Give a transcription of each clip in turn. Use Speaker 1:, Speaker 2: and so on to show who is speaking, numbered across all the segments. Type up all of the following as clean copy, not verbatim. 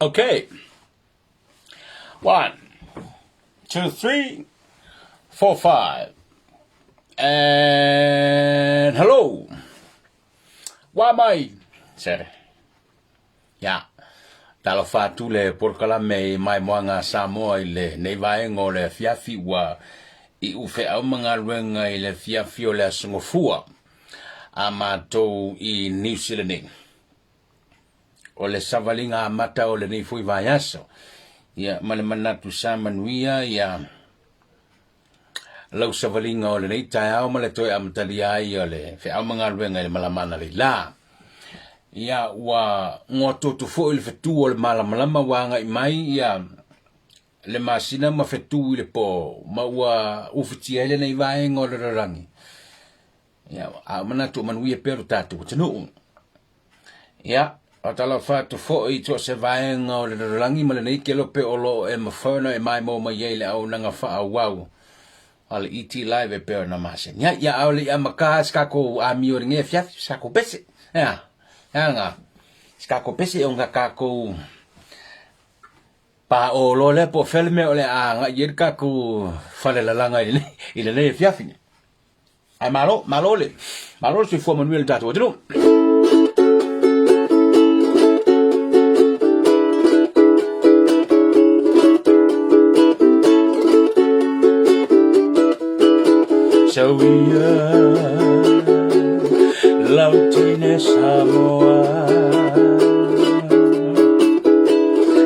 Speaker 1: Okay. One, two, three, four, five. And hello. Wa mai. Sere. Ya. Talofa atu le polokalame i maimoaga a Samoa i lenei vaega o le afiafi ua iu feau ma galuega i le afiafi o le Aso Gafua a matou i Niu Sila nei. O le savaliga amata o lenei foi vaiaso, ia ma le manatu sa manuia ia lau savaliga o lenei taeao ma le toe amatalia ai o le feau ma galuega i le malama analeila. Ia ua goatoto foi le fetu o le malamalama ua agai mai ia le masina ma fetu i le po ma ua ufitia ai lenei vaega o le lalolagi. Ia, a o manatu o manuia pea lo tatou atunuu. Ia, faatalofa atu foi i so o se vaega o le lalolagi ma lenei kelope o lo o e mafai ona e maimoa mai ai i le auaunaga faaauau a le ET Live e pei ona masani ai. Ia, a o le i amata se tatou amio i lenei afiafi, se tatou pese. Ea, ea lena, se tatou pese ona tatou paʻo loa lea po o fea le mea o le a agai i ai le tatou falelalaga i lenei afiafi. Ae malo, malo le, malo le soifua manuia i le tatou atunuu. Sauia lautine Samoa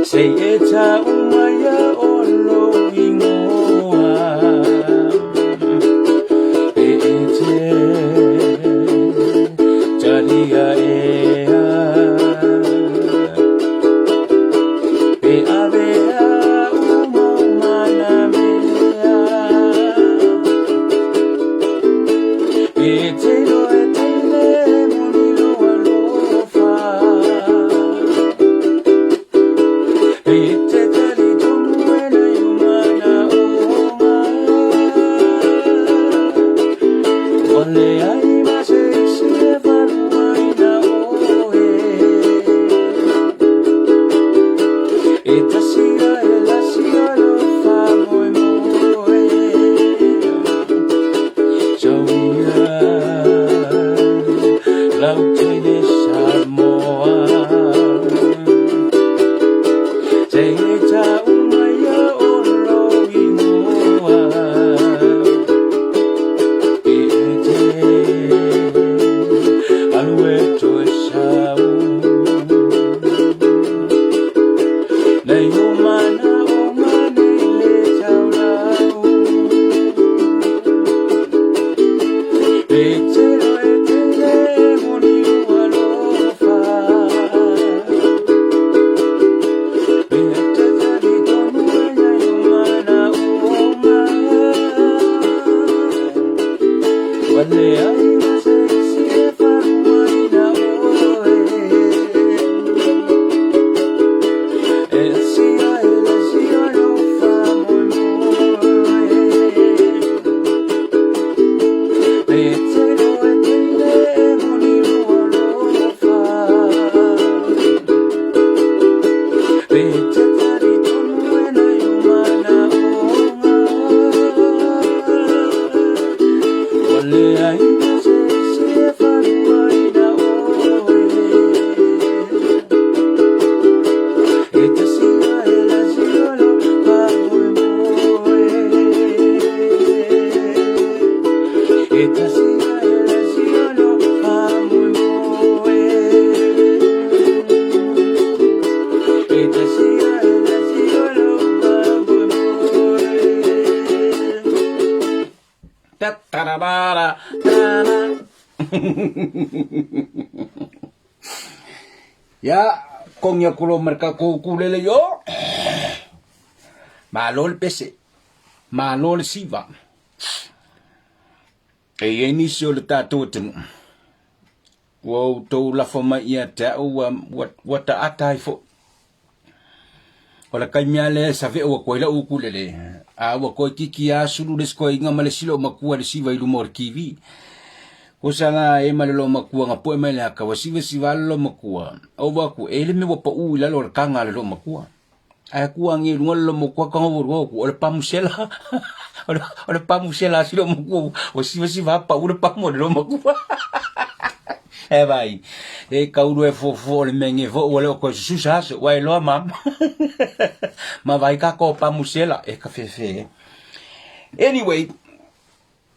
Speaker 1: Sei e tau mai o lou ingoa E te talia ea E ave au mau mana mea E te loa e te le moni loa alofa Ya, kogi aku loa ma le tatou ukulele i o. Malo le pese, malo le siva. E i ai nisi o le tatou atunuu, ua outou lafo mai ia te au ua, ua, ua taata ai foi. O le taimi lava lea e save'u atu ai la'u ukulele, a ua toeitiiti lava sulu le isi toeaina ma le isi loomatua i le siva i luma o le TV. Kusa la e ma le loomatua na poe mai le aka ua sivasiva le loomatua. O wa ku e le me ua pau i lalo o le kanga le loomatua. Ae ku angi lunga le loomatua ka ngo ro ku o le pamusela. O le pamusela si loomatua ua sivasiva pau le pamu o le loomatua. E vai, e kaulu e fofo o le mea nge fo ua le o koe sususa aso, ua e loa ma. Ma vai ka ko pamusela, e ka fefe. Anyway,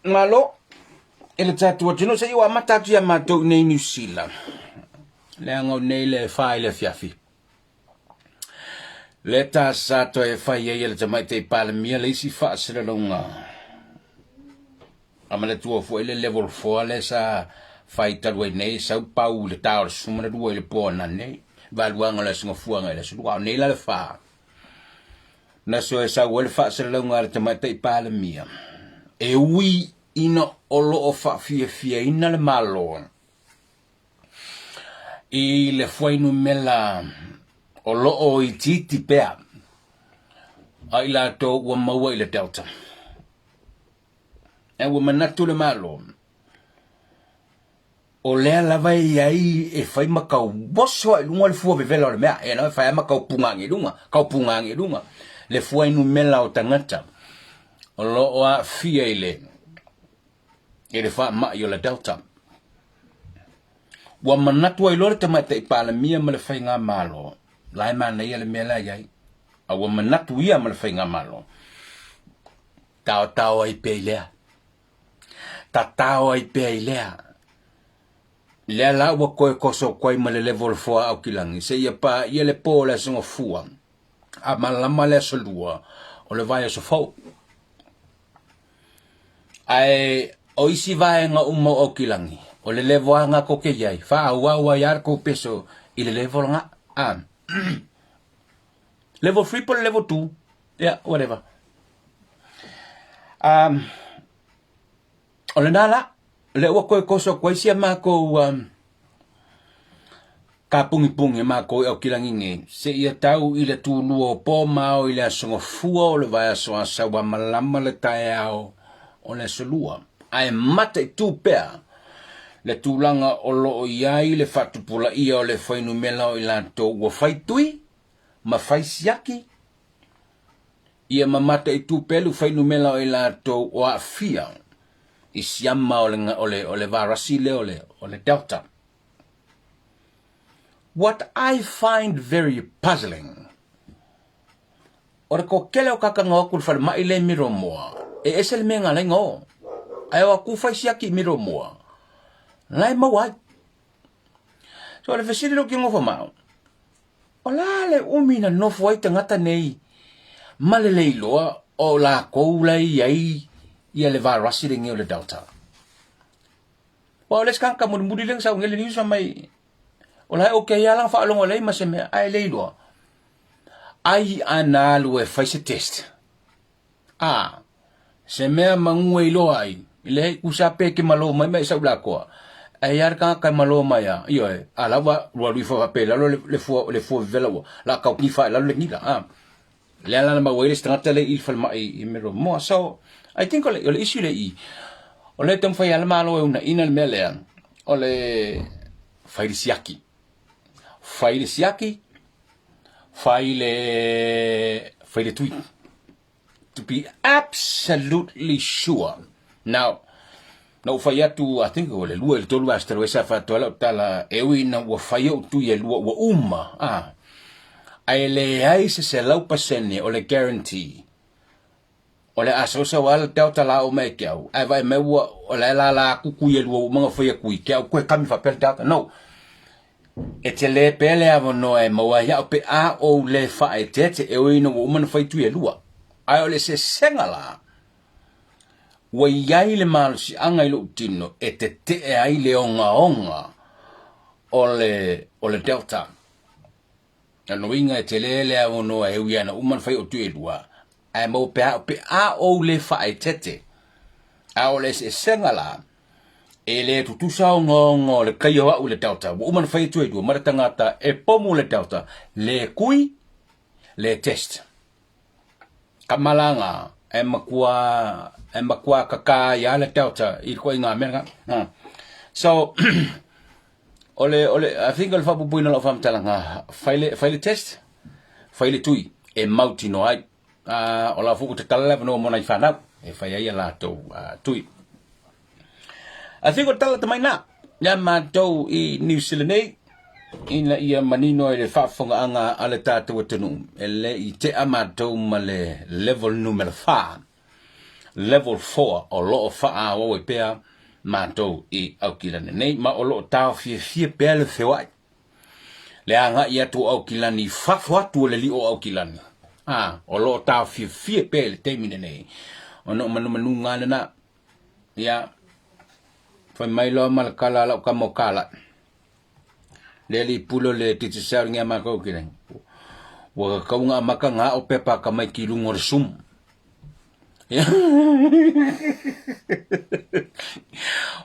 Speaker 1: Malo e le tatou atunuu seia ua amata atu ia matou i nei Niu Sila. Leaga o nei le fa i le afiafi. Le tasa toe fai ai e le Tamaitai Palemia le isi faasalalauga a manatua foi le level 4 lea sa fai talu ai nei sau pau i le ta o le 12 i le po anane valuaga o le Aso Gafua agai le Aso Lua. A o nei la le fa Na soe sau ai le faasalalauga a le Tamaitai Palemia, e ui ina o lo o faafiafiaina le Malo i le fuainumela o lo o itiiti pea a i latou ua maua i le Delta. Ae ua manatu le Malo, O lea lava e i ai e fai ma kau oso ai luga le fua vevela o le mea, e e fai ma kau puga i luga, kau puga i luga, le fuainumera o tagata o lo o aafia i le i le faamai o le Delta. Ua manatu ai loa le Tamaitai Palemia ma le Faigamalo, la e manaia le mea la e i ai, a ua manatu ia ma le Faigamalo, taotao ai pea i lea. Tatao ai pea i lea. Lea la ua koe koso atu ai ma le level 4 Aukilagi seia paia le po o le Aso Gafua a malama le aso lua o le vaiaso fou. Ae o isi vaega uma o Aukilagi, o le level lava lena tou te i ai, faaauau ai lava le tou peso i le level lena. A level 3 po o le level 2, yeah, whatever. O lena la, lea ua toe toso atu ai si a matou kapugipugi a matou i Aukilagi nei, seia tau i le tulua o po ma ao i le Aso Gafua o le vaiaso Asau a malama le taeao o le Aso Lua. Ae mataitu pea le tulaga o lo o i ai le faatupulaia o le fuainumera o i latou ua fai tui ma fai siaki Ia ma mataitu pea le fuainumera o i latou o aafia i siama o le, o le, o le varasi lea o le, o le Delta. What I find very puzzling, o le toatele o tagata na o atu i le falemai lea i Miromoa, e ese le mea na ala ai na o. Ae o atu fai siaki i Miromoa, la e maua ai. So o le fesili lea ou te nofo ma au, O le a le umi na nofo ai tagata nei ma le le iloa o lakou la e i ai ia le vairasi lenei o le Delta? Aua o le isi tagata mulimuli lea na sau nei i le news fai mai o la e okay lava lana faalogo e leai ma se mea ae le iloa ai a na alu e fai se test. A, se mea manu e iloa ai, leai, usa pe ke malo mai ma e sau lakoa. Ae ia le tagata e malo mai a, ioe, a la ua ua alu ifo faapea i lalo le, le fua, le fua vevela ua la kau kifa i lalo le gila, a. Lea la na maua ai le isi tagata lea i le falemai i Meromoa. So, I think o le, o le issue lea i i, o lea e taumafai lava le Malo e uunaina le mea lea, o le fai le siaki. Fai le siaki, fai le, fai le tui. To be absolutely sure. Now, na ou fai atu, I think o le lua i le tolu vaiaso talu ai sa fai atu ai lau tala, e ui ina ua fai ou tui e lua ua uma, ah, ae leai se 100% o le guarantee o le a sausau lava le Delta la oo mai ia te au, ae vaai mai ua o la e lala atu tui e lua ua uma ona fai atu i te au toe kami faapea le Delta. No. E tele pea le avanoa e maua ai au pe a ou le faaeteete e ui ina ua uma ona fai tui e lua. Ae o le sesega la, ua i ai le malosiaga i lou tino e tetee ai le ogaoga o le, o le Delta. O lona uiga e tele le avanoa e ui ana uma ona fai ou tui e lua, ae maua pea au pe a ou le faaeteete. A o le eseesega la, E le tutusa ogaoga o le kai o au i le Delta. Ua uma ona fai atu e lua ma le tagata e pomu le Delta, le kui, le test. Ka malaga e matua, e matua kaka ai lava le Delta i le ituaiga mea lena. So, o le, o le, I think o le faapupuina o lau faamatalaga, fai le, fai le test, fai le tui, e mautinoa ai. O la foi ua tatala le avanoa mo nai fanau e fai ai a latou tui. I think o le tala lata mai lena ia matou i New Zealand nei, ina ia manino ai le faafofogaaga a le tatou atunuu, e le i tea matou ma le level numera 4, level 4 o lo o faaauau ai pea matou i Aukilani nei, ma o lo o taofiofia pea le feoai, le agai atu o Aukilani i fafo atu o le lio o Aukilani, a, o lo o taofiofia pea i le taimi lenei, ona o manumanuga lena. Ia, fai mai loa ma le kala a lau kama o Kala'i, le alii pule o le Digicel ngia makou ki rangi. Ua kakau nga amaka nga o pepa ka mai ki lunga o le sumu.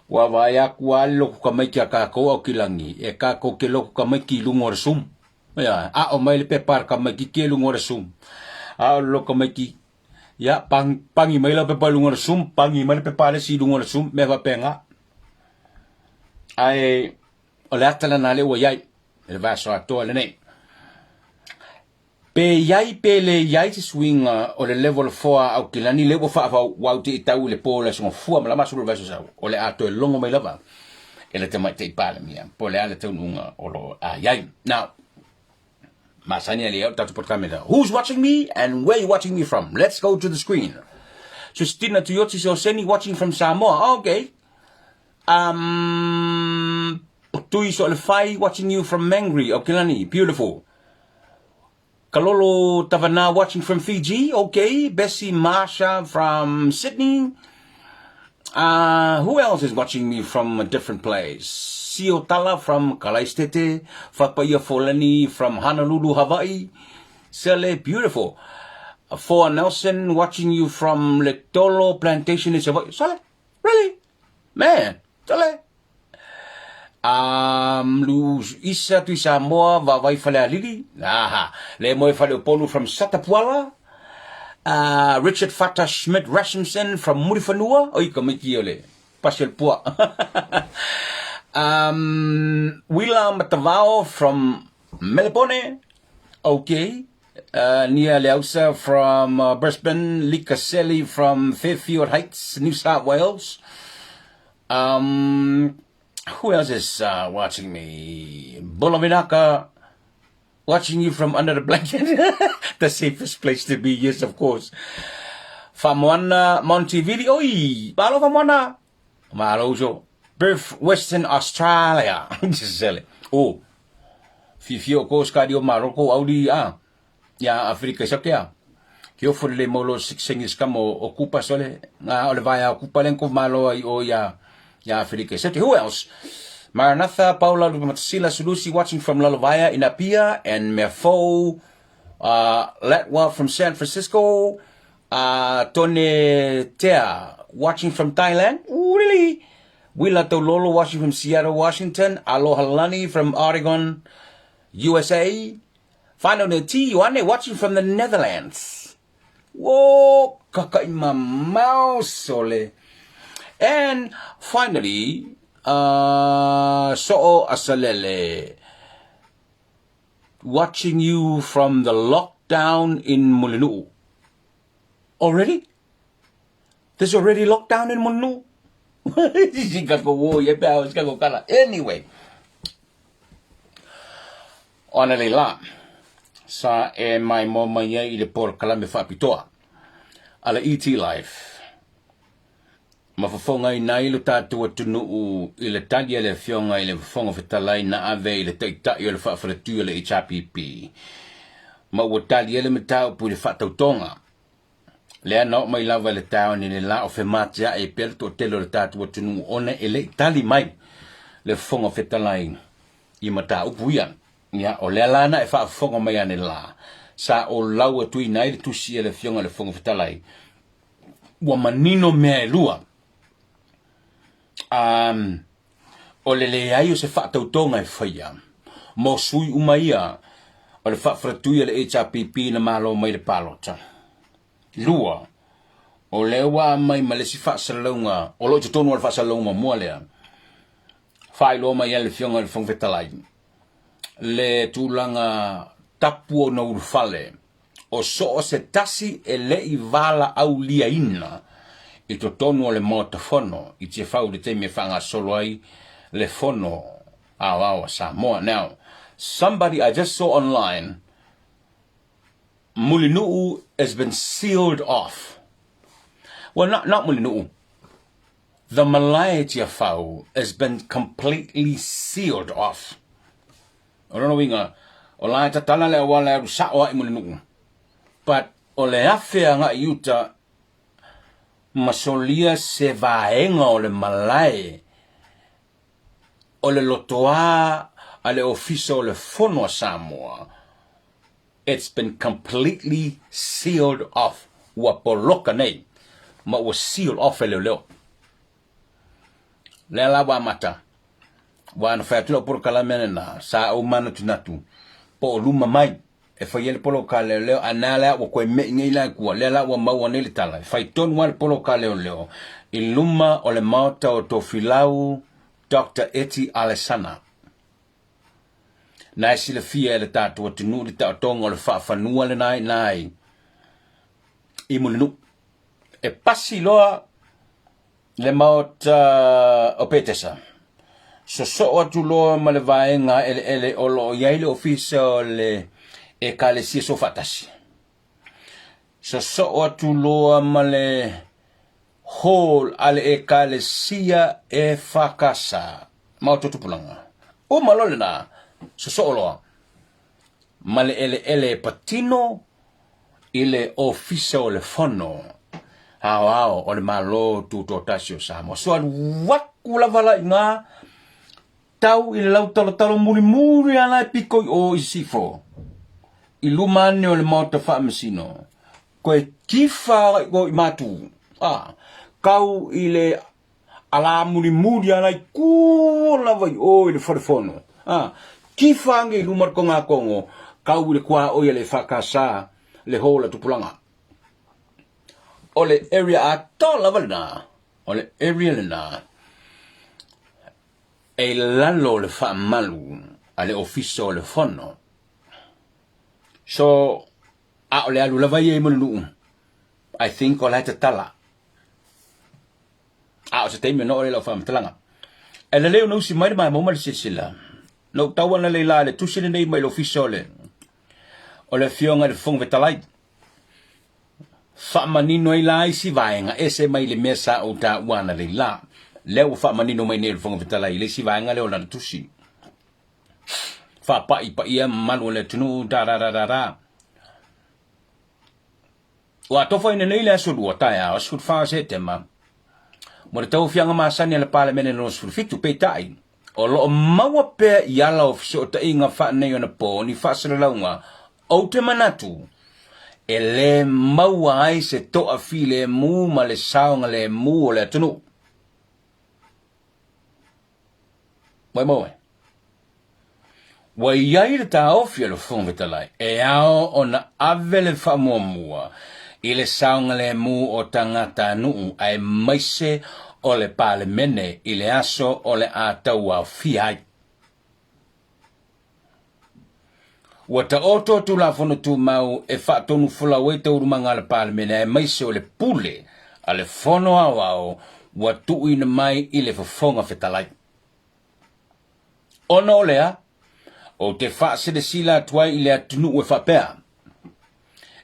Speaker 1: Ua vaai aku a le loku kamaiti a kākou au ki langi, e kākou ke loku kamaiti i lunga o le sumu. Ia, a o mai le pepa a le kamaititi e lunga o le sumu. A o le loku kamaiti, ia, pang, pangi mai lau pepa i lunga o le sumu, pangi mai le pepa a le isi i lunga o le sumu, mea faapena. Ae o le ata lena lea ua i ai i le vaiaso atoa lenei. Pe i ai pe le i ai se suiga o le level 4 a Aukilani lea ua faavauau te i tau i le po o le Aso Gafua ma le masulu o le vaiaso sau, o le a toe logo mai lava e le Tamaitai Palemia po o le a le taunuuga o lo o a i ai. Now, masani a le au tatou polokalame lea. Who's watching me and where you watching me from? Let's go to the screen. Justina Tuioti Soseni watching from Samoa. Okay. Tui So'olefai watching you from Mangere, Aukilani. Beautiful. Kalolo Tavana watching from Fiji. Okay. Bessie Marsha from Sydney. Who else is watching me from a different place? Sio Tala from Kalaistete. Fapaia Folani from Honolulu, Hawaii. Sele, beautiful. Foa Nelson watching you from Letolo Plantation in Savaii. Sele, really? Man, sele. Lu Isa tui Samoa, Vavai Falealili. Aha. Le Moe Faleupolu from Satapuala. Richard Fata Schmidt Rasmussen from Muriwhenua. Oi, ka miki o le pasi o le pua. Wila Matavao from Melepone. Okay. Nia Leausa from Brisbane. Lika Seli from Fairfield Heights, New South Wales. Who else is watching me? Bolovinaka, watching you from under the blanket. The safest place to be, yes, of course. Famoana Montevideo. Oi, malo Famoana. Malo uso. Perth, Western Australia. Gisele. Oh, fifi o ko skadi o Maroko auli a. Ia Afrika i sakea. Ke ofo le molo sing skamo o kupa sole. Nga o le vaea o kupa len ko malo ai o ia ia Afrika i Who else? Maranatha, Paula Lumatasila Sulusi watching from Lalovaea in Apia, and Mefo Latwa from San Francisco, Tone Tea watching from Thailand. Ooh, really? Willa Tololo watching from Seattle, Washington. Aloha Lani from Oregon, USA. Finally, T. Ioane watching from the Netherlands. Whoa, kaka'i mamao sole. And finally, So'o Asalele watching you from the lockdown in Mulinu'u. Already? There's already lockdown in Mulinu'u? Anyway, o ana le la, sa e mai mo mai ai i le polokalame faapitoa a le ET Life. Ma fofogaina ai lo tatou atunuu i le tali a le Afioga i le Fofoga Fetalai na ave i le Taitai o le Faafaletui o le HRPP, ma ua tali ai le mataupu i le faatautoga. Lea na oo mai lava i le taeao nei le la o femateae pea le toatele o le tatou atunuu ona e le i tali mai le Fofoga Fetalai i mataupu ia. Ia, o lea la na e faafofoga mai ane la, sa ou lau atuina ai le tusi a le Afioga i le Fofoga Fetalai, ua manino mea e lua. O le leai o se faatautoga e faia mo sui uma ia o le faafaletui a le HRPP na malo mai le palota. Lua, o lea ua aumai ma le isi faasalalauga, o lo o i totonu o le faasalalauga muamua lea. Faailoa mai ai le Afioga i le Fofoga Fetalai le tulaga tapu ona ulufale o so o se tasi e le i valaauliaina i totonu o le Maota Fono i Tiafau i le taimi e faagasolo ai le Fono Aoao a Samoa. Now, somebody I just saw online, Mulinuu has been sealed off. Well, not, not Mulinuu. The Malae Tiafau has been completely sealed off. O lona uiga, o la e tatala le auala e alu sa'o a'i Mulinuu, but o le afe aga'i i uta ma solia se vaega o le malae o le lotoā a le Ofisa o le Fono a Samoa, it's been completely sealed off, ua poloka nei ma ua seal off e leoleo. Lea la ua amata, ua na fai atu lau polokalame lena, sa ou manatunatu po o luma mai e fai ai le poloka a leoleo, a na lea ua koe me'i nei la i kua, lea la ua maua nei le tala, e fai tonu lava le poloka a leoleo i luma o le maota o Tofilau Doctor Eti Alesana. Na e silafia e le tatou atunuu le taotoga o le faafanua lena i ina i Mulinuu. E pasi loa le maota o Petesa, sosoo atu loa ma le vaega eleele o lo o i ai le ofisa o le Ekalesia Soofaatasi. Sosoo atu loa ma le hall a le Ekalesia EFKS, Maota o Tupulaga. Uma loa lena, sosoo loa ma le eleele e patino i le Ofisa o le Fono Aoao o le Malo Tutoatasi o Samoa. So alu aku lava la i ina, tau i le lautalotalo mulimuli lava la e piko i o i sisifo, i luma ane o le Maota Faamasino, koe tifa i o i matu, a, kau i le alā mulimuli lava la i kua lava i o i le fale fono, a, tifa ane i luma o le togatogo, kau i le tuaoi a le EFKS le hall a Tupulaga. O le area atoa lava lena, o le area lena e i lalo o le faamalu a le Ofisa o le Fono. So, a o le alu lava ia i Mulinuu, I think o la e tatala. A o se taimi ona oo lea i lau faamatalaga. E lelei ona usi mai le maimoa ma le silasila. Na ou tau ana leila i le tusi lenei mai le ofisa o le o le Afioga i le Fofoga Fetalai. Faamanino ai la isi vaega ese mai le mea sa ou taua ana leila. Lea ua faamanino mai nei e le Fofoga Fetalai i le isi vaega lea o lana tusi. Faapa'ipa'i mamalu o le atunuu da da da da da. Ua atofaina nei le aso Lua taeao 14 o Setema mo le tauaofiaga masani a le Palemene Lona 17, peitai, o lo o maua pea i ala o fesootaiga faaneionapo ni faasalalauga ou te manatu e lē maua ai se toafilemu ma le saogalemu o le atunuu. Maumau e. Ua i ai le taofi a le Fofoga Fetalai e ao ona ave le faamuamua i le saogalemu o tagatanuu aemaise o le Palemene i le aso o le a tauaofia ai. Ua taoto Tulafono Tumau e faatonufolau ai taualumaga a le Palemene aemaise o le pule a le Fono Aoao ua tuuina mai i le Fofoga Fetalai. Ona o lea, ou te faasilasila atu ai i le atunuu e faapea,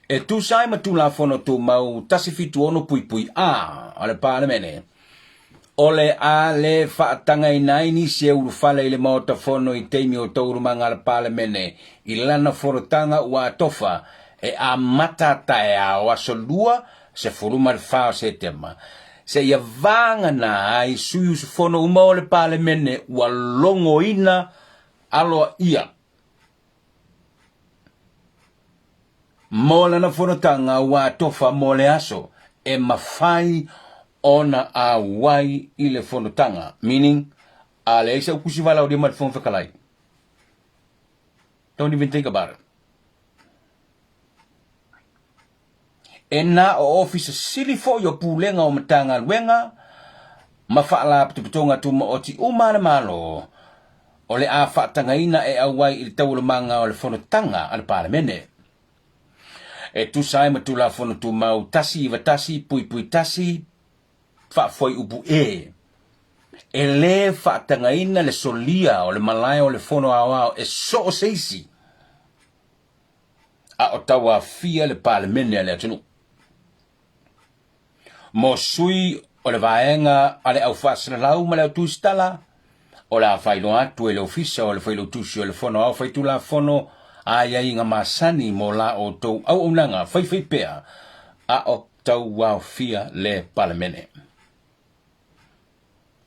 Speaker 1: E tusa ai ma Tulafono Tumau 176.A a le Palemene, o le a le faatagaina ai nisi e ulufale i le Maota Fono i taimi o taualumaga a le Palemene i lana fonotaga ua atofa e amata taeao aso Lua 14 o Setema seia vagana ai sui usufono uma o le Palemene ua logoina aloaia Mo lana fonotaga ua atofa mo le aso e mafai ona auai i le fonotaga, meaning, a leai sau tusi valaaulia mai le Fofoga Fetalai. Don't even think about it. E na o Ofisa Sili foi o Pulega o Matagaluega ma Faalapotopotoga Tumaoti uma a le Malo o le a faatagaina e auai i le taualumaga o le fonotaga a le Palemene. E tusa ai ma Tulafono Tumau 191.1 faafuaiupu E, e lē faatagaina le solia o le malae o le Fono Aoao e so o se isi a o tauafia le Palemene a le atunuu. Mo sui o le vaega a le Aufaasalalau ma le Autusitala, o le a faailoa atu e le Ofisa o le Failautusi o le Fono Aoao Faitulafono aiaiga masani mo la outou auaunaga faifaipea a o tauaofia le Palemene.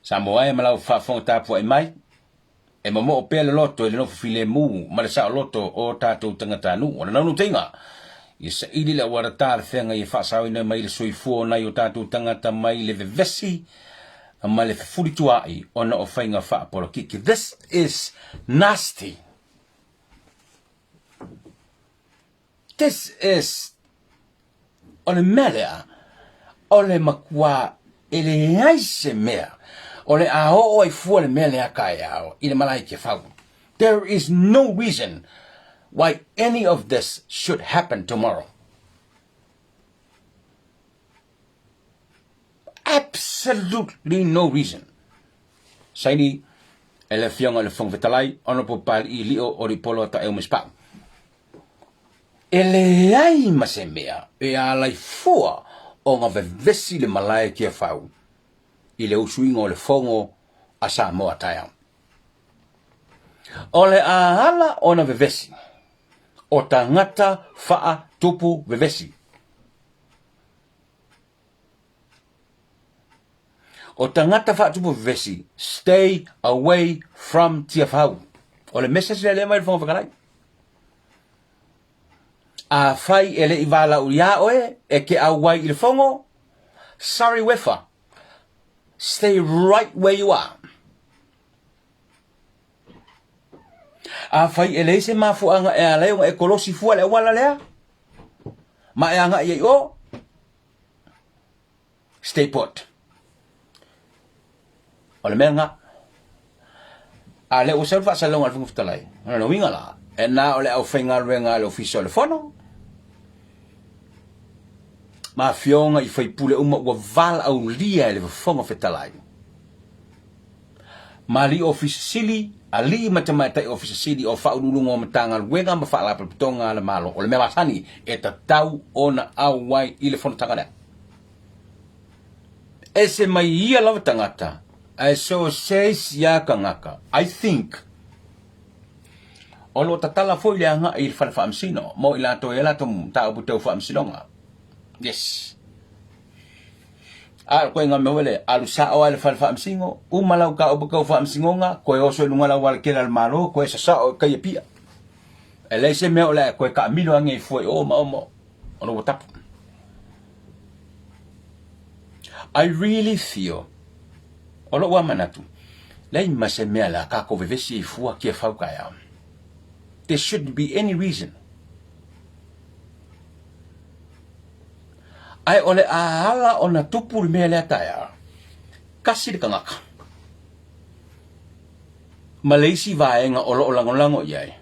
Speaker 1: Samoa e ma lau faafofoga tapuai mai, e momoo pea le loto i le nofo filemu ma le saoloto o tatou tagatanuu. O le naunautaiga, ia saili le auala talafeagai e faasaoina mai le soifua o nai o tatou tagata mai le vevesi ma le fefulituaai ona o faiga faapolokiki. This is nasty. This is o le mea lea o le matua e leai se mea o le a oo ai fua le mea lea taeao i le malae Tiafau. There is no reason why any of this should happen tomorrow. Absolutely no reason. Saini e le Afioga i le Fofoga Fetalai, Honourable Papali'i Lio Oripolo Taeu Mesepau. E leai ma se mea e alai fua ona vevesi le malae Tiafau i le usuina o le fono a Samoa taeao. O le a ala ona vevesi o tagata faatupu vevesi. O tagata faatupu vevesi, stay away from Tiafau. O le message lea lea mai le Fofoga Fetalai. Afai e le i valaau iā oe e ke auai i le fono, sorry Wefa, stay right where you are. Afai e leai se mafuaaga e ala ai ona e kolosi fua le auala lea, ma e agai ai o, stay put. O le mea lena. A lea ua sau le faasalalauga a le Fofoga Fetalai, o lona uiga la, e na o le aufaigaluega a le Ofisa o le Fono, ma afioga i faipule uma ua valaaulia e le Fofoga Fetalai ma alii Ofisa Sili, alii ma tamaitai Ofisa Sili o Faauluuluga o Matagaluega ma Faalapotopotoga a le Malo. O le mea masani e tatau ona auai i le fonotaga lea. Ese mai ia lava tagata, ae so se isi a tagata. I think o lo o tatala foi le agai i le fale faamasino mo i latou e latou mataupu tau faamasinoga. Yes. A o koe ngame wele, alu sao ai le fale faamasino, uma lau ka upu kau faamasinoga, koe oso i lunga lau ala kela le malo, koe sasao i kai e pia. E leai se mea o le a koe kaamilo ange i fua i o ma o ma o ua tapu. I really feel, o lou a manatu, leai ma se mea le a kākou vevesi i fua kia fau taeao. There shouldn't be any reason. Ae o le a ala ona tupu le mea lea taeao, kasi le tagata ma le isi vaega o lo o lagolago i ai,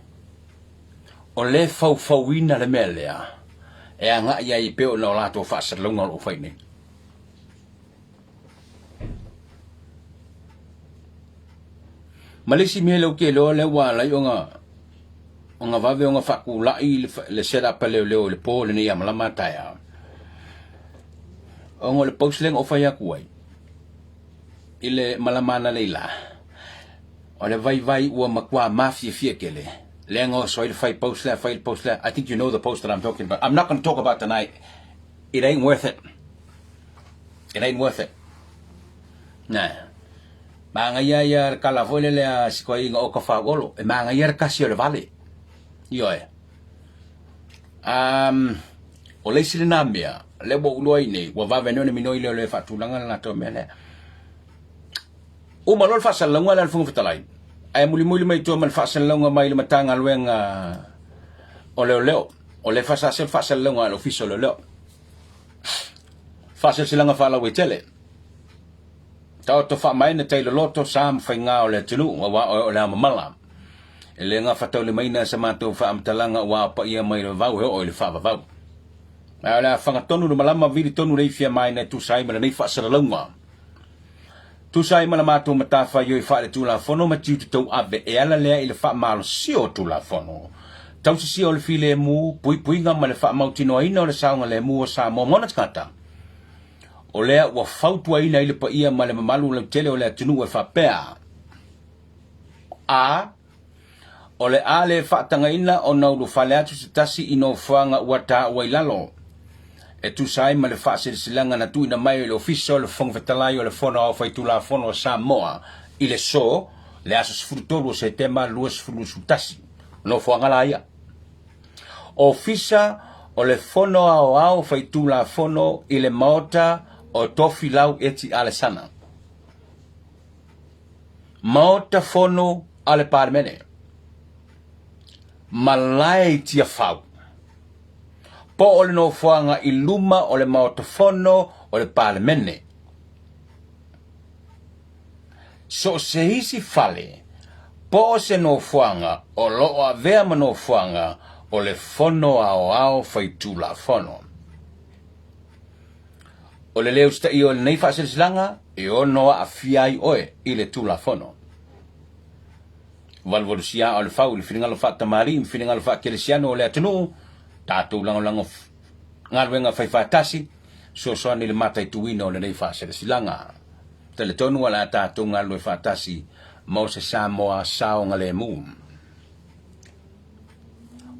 Speaker 1: o le faufauina le mea lea e agai ai pei ona o latou faasalalauga o lo o fai nei. Ma le isi mea lea ou te iloa lea ua ala ai ona ona vave ona faatulai le set up a leoleo i le po lenei ia malama taeao, ona o le post lea na ou fai atu ai i le malama analeila, o le vaivai ua matua mafiafia tele lea na oso ai le fai post lea, fai le post lea. I think you know the post that I'm talking about. I'm not going to talk about tonight. It ain't worth it. It ain't worth it. Nā. Manaia ia le kala foi lele a si koe inga o ka whaolo. E manaia le kasi o le vale. Ioe. Um, o le isi lena mea, le ua ou iloa ai nei, ua vave nei ona minoi lea o le faatulaga le latou mea lea. Uma loa le faasalalauga lea a le Fofoga Fetalai, ae mulimuli mai tua ma le faasalalauga mai le Matagaluega o Leoleo, o lea faasase le faasalalauga a le Ofisa o Leoleo. Faaseleselaga faalauaitele. Taoto faamaene tai loloto sa ma faiga o le atunuu aua oe o le aomamala. E le gafataulimaina e sa matou faamatalaga ua ao paia mai le vavau e oo i le faavavau. Ae o le a faga tonu le malama vili tonu le ifi a maina e tusa ai ma lenei faasalalauga. Tusa ai ma la matou matafaioi faale-Tulafono ma tiute tauave e ala lea i le faamalosia o Tulafono, tausisia o le filemu, puipuiga ma le faamautinoaina o le saogalemu o Samoa ma ona tagata. O lea ua fautuaina ai le paia ma le mamalu lautele o le atunuu e faapea, A. O le a le faatagaina ona ulufale atu se tasi i nofoaga ua taua i lalo, e tusa ai ma le faasilasilaga na tuuina mai e le Ofisa o le Fofoga Fetalai o le Fono Aoao Faitulafono a Samoa i le aso, le aso 13 o Setema 2021. Nofoaga la ia. Ofisa o le Fono Aoao Faitulafono i le Maota o Tofilau Eti Alesana. Maota Fono a le Palemene, malae i Tiafau, po o le nofoaga i luma o le Maota Fono o le Palemene. So o se isi fale po o se nofoaga o lo o avea ma nofoaga o le Fono Aoao Faitulafono. O le le usitaia o lenei faasilasilaga e ono aafia ai oe i le Tulafono. Valuvalusia aa o le fau i le finagalo faatamalii ma finagalo faakelesiano o le atunuu, tatou lagolago galuega faifaatasi, fesoasoani i le mataituina o lenei faasilasilaga. Talitonu o le a tatou galulue faatasi mo se Samoa saogalemu.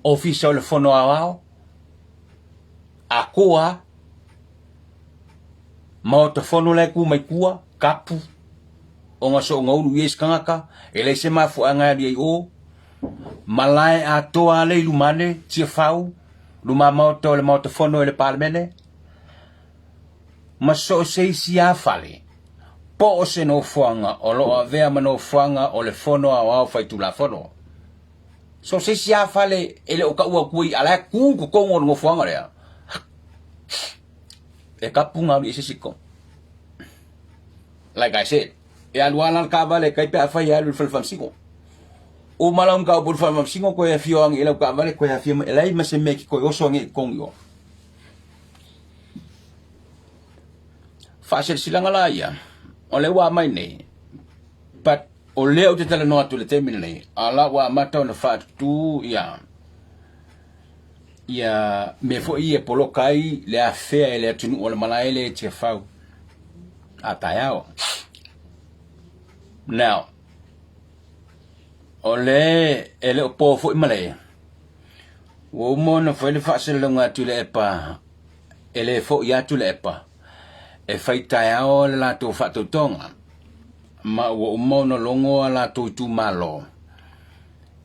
Speaker 1: Ofisa o le Fono Aoao, Akoa, Maota Fono la e ku mai tua, kapu, ona soonga ulu i ai se tagata, e leai se mafuaaga e alu ai i o, malae atoa lava le i luma ane, Tiafau, luma maota o le Maota Fono e le Palemene, ma so o se isi lava fale, po o se nofoaga o lo o avea ma nofoaga o le Fono Aoao Faitulafono. So o se isi lava fale e le o taua atu ai, a o la e tu i totonu o le nofoaga lea, e kapu na alu i ai se isi i totonu. Like I said, e alu lava la le taavale e tai pe afai e alu i le fale faamasino. Uma lau mataupu i le fale faamasino toe afio ane i lau taavale toe afio mai, e leai ma se mea e te toe oso ane i totonu i o. Faasilasilaga la ia, o lea ua aumai nei, but o lea ou te talanoa atu i le taimi lenei, a o la ua amata ona faatutu ia ia mea foi ia e poloka ai le afea e le atunuu o le malae lea i Tiafau a taeao. Now, o le e le o po foi malae, ua uma ona fai le faasalalauga a Tuilaepa e le foi atu le epa e fai taeao le latou faatautoga ma ua uma ona logo a latou itumalo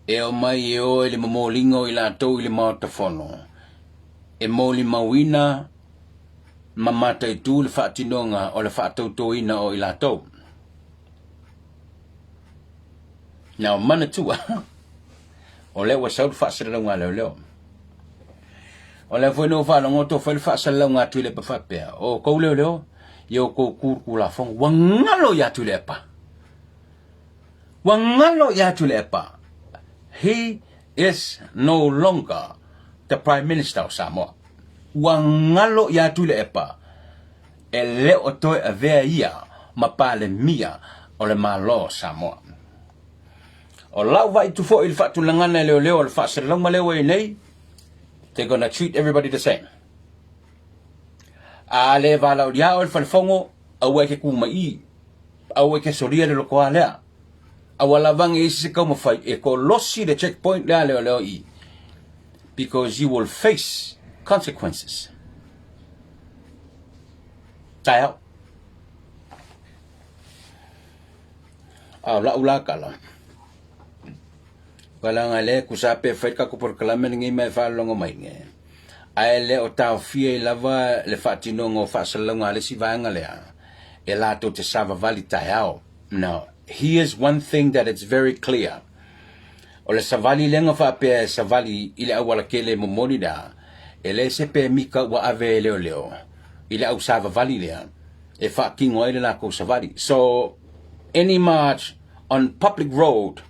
Speaker 1: e omai e o i le momoliga o i latou i le Maota Fono e molimauina ma mataitu le faatinoga o le faatautoina o i latou. Now, manatua, o lea ua sau le faasalalauga a leoleo. O lea foi na ou faalogo atu o fai le faasalalauga a Tuilaepa faapea, o outou leoleo, ia outou tu i le Tulafono. Ua galo ia Tuilaepa. Ua galo ia Tuilaepa. He is no longer the Prime Minister of Samoa. Ua galo ia Tuilaepa e le o toe avea ia ma Palemia o le Malo o Samoa. O lau vaai atu foi i le faatulagana e leoleo o le faasalalauga lea ua i ai nei, they're gonna treat everybody the same. A le valaaulia oe le falefono, aua e te tu mai i, aua e te solia le lotoa lea. Aua lava ne i se taumafai e kolosi le checkpoint lea a leoleo i i, because you will face consequences. Taeao. A o lau la tala, leaga lea e tusa pe fai le tatou polokalame lenei ma e faalogologo mai nei, ae le o taofia ai lava le faatinoga o faasalalauga a le isi vaega lea e latou te savavali taeao. Now, here's one thing that it's very clear. O le savali lea na faapea e savali i le aualatele momoli lea, e leai se pemita ua ave e leoleo i le au savavali lea. E faatino ai le latou savali. So, any march on public road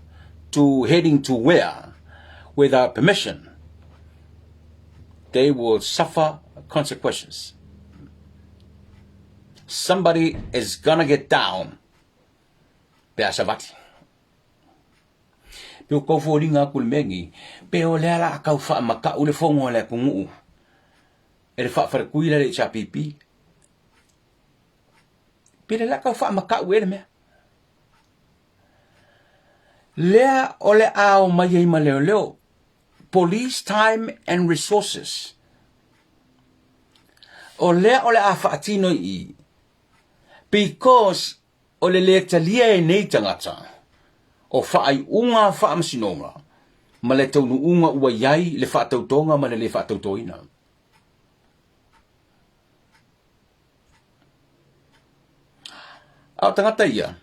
Speaker 1: to heading to where without permission, they will suffer consequences. Somebody is gonna get down pe a savali. Pe o kau foliga aku le mea nei, pe o lea la a kau faamatau le fono a le atunuu e le faafaletui la le HRPP. Pe le la kau faamatau e le mea. Lea o le a o mai ai ma leoleo. Police time and resources. O lea o le a faatino i i. Because o le lē talia e nei tagata o faaiuga a faamasinoga ma le taunuuga ua i ai le faatautoga ma le lē faatautoina. A o tagata ia,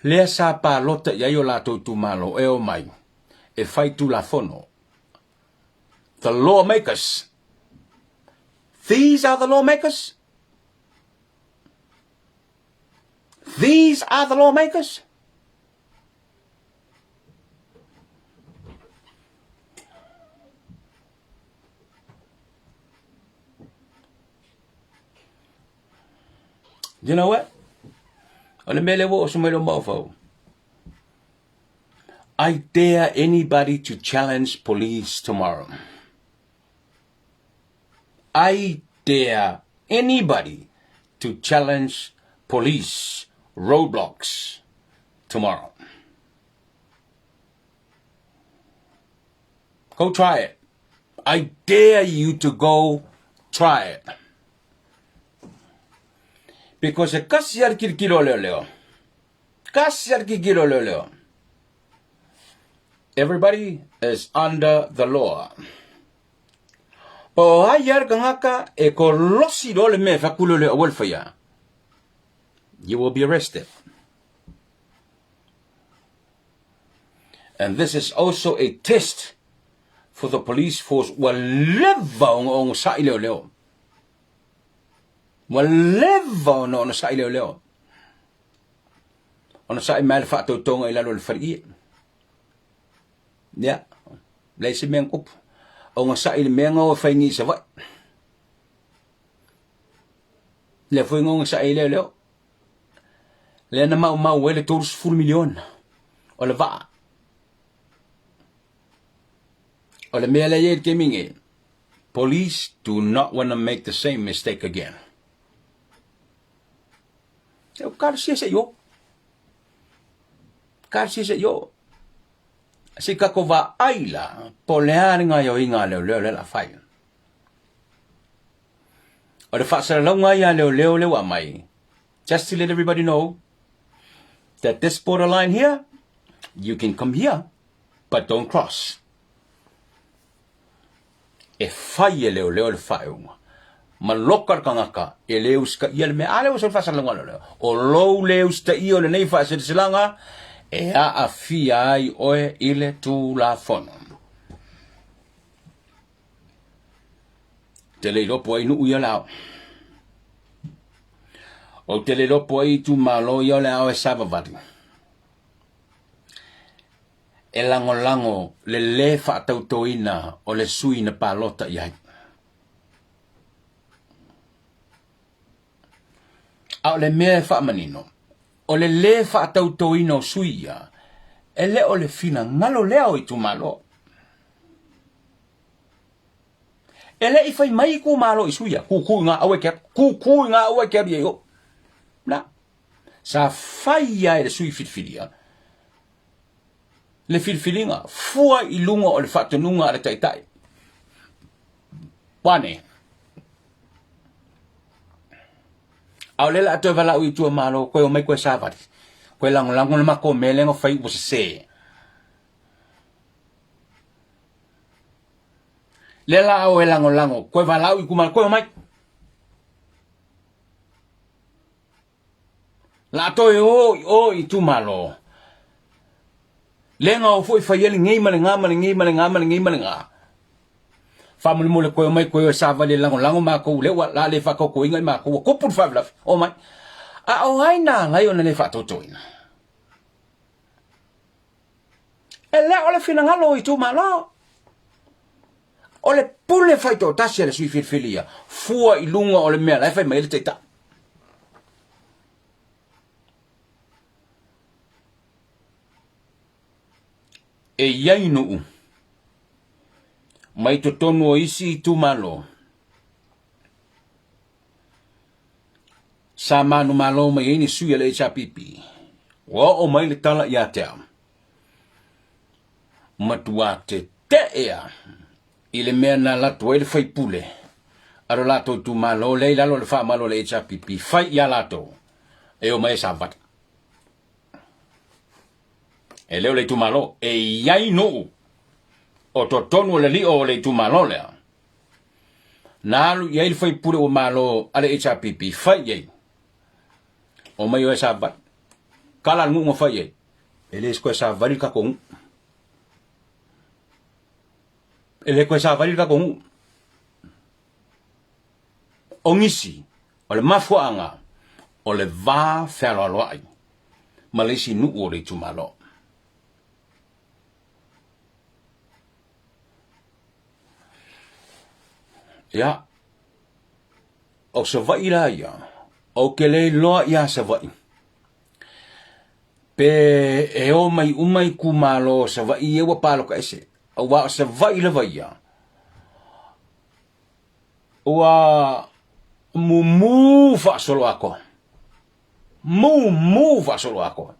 Speaker 1: lea sa palota i ai o latou itumalo e omai e fai tulafono. The lawmakers. These are the lawmakers. These are the lawmakers. You know what? O le mea lea ua oso mai lou mafaufau. I dare anybody to challenge police tomorrow. I dare anybody to challenge police roadblocks tomorrow. Go try it. I dare you to go try it. Because e kasi a le kilokilo a leoleo. Kasi a le kilokilo a leoleo. Everybody is under the law. Po o ai a le tagata e kolosi loa le mea e fai atu leoleo aua le faia. You will be arrested. And this is also a test for the police force ua leva ona onosai leoleo. Ua leva ona onosai leoleo. Onosai mai le faatautoga i lalo o le faleie. Ia, leai se mea na tupu. Onosai i le mea na o e fai nei i Savaii. Lea foi na onosai ai leoleo. Lea na maumau ai le 30 miliona o le vaa. O le mea lea i ai le taimi nei, police do not want to make the same mistake again. E o kalasia se i o. Kalasia se i o. Se i kako vaai la, po o le a le gaoioiga a leoleo lea o le a fai. O le faasalalauga ia a leoleo lea ua aumai, just to let everybody know that this border line here, you can come here, but don't cross. E fai e leoleo le faaiuga. Ma loka le tagata e le usitaia le mea. A lea ua sau le faasalalauga a leoleo. O lou le usitaia o lenei faaseleselaga e aafia ai oe i le Tulafono. Te le iloa po ai nuu ia o le ao. Ou te le iloa po ai itumalo ia o le ao e savavali. E lagolago le lē faatautoina o le sui na palota i ai. A o le mea e faamanino, o le lē faatautoina o sui ia, e le o le finagalo lea o itumalo. E le i fai mai itumalo i sui ia, kukū i ngā aua e ke alu, kukū i ngā aua e ke alu i ai o. Na, sa fai ia e le sui filifilia, le filifiliga, fua i luga o le faatonuga a le taitai. Ua ane. A o lea o le a toe valaau i tua malo, koe omai koe savali. Koe lagolago le matou mea lea na fai ua sese. Lea la a o e lagolago, koe valaau i kumalo, koe omai. La a toe o i o i itumalo. Lea na o foi fai ai lenei ma le ga ma lenei ma le ga ma lenei ma le ga. Faamolemole koe omai koe o e savali e lagolago makou lea ua la le faatautoina i makou ua tupu le faalavelave. Omai. A o ai na ala ai ona le faatautoina? E le o le finagalo o itumalo. O le pule faitoatasi a le sui filifilia, fua i luga o le mea la e fai mai ai le taitai. E i ai nuu mai totonu o isi itumalo sa manumalo mai ai ni sui a le HRPP. Ua oo mai le tala ia te au, matua tete'e a i le mea na alu atu ai le faipule a lo latou itumalo lea i lalo o le faamalu a le HRPP fai ia latou e omai e savali. E le o le itumalo, e i ai nuu o totonu o le lio o le itumalo lea. Na alu i ai le faipule ua malo a le HRPP, fai i ai. Omai oe savali. Kala le nuu na fai i ai. E le koe savali le tatou nuu. E le koe savali le tatou nuu. O nisi, o le mafuaaga o le va fealoaloai ma le isi nuu o le itumalo. Ia, o Savaii la ia, ou te le iloa ia Savaii, pe e o mai uma itumalo o Savaii ia ua palota ese, aua o Savaii lava ia, ua mumu faasoloatoa, mumu faasoloatoa.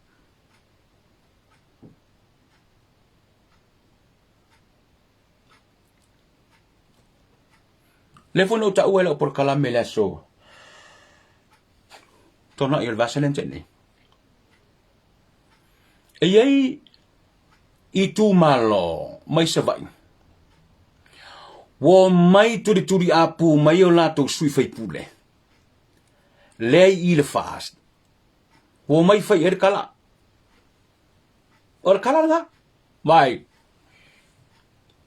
Speaker 1: Lea foi na ou taua i lau polokalame i le aso Toonai o le vaiaso lea na tea nei. E i ai itumalo mai Savaii ua omai tulituliapu mai o latou sui faipule lea i i le FAST ua omai fai i ai le tala. O le tala lena. Vai,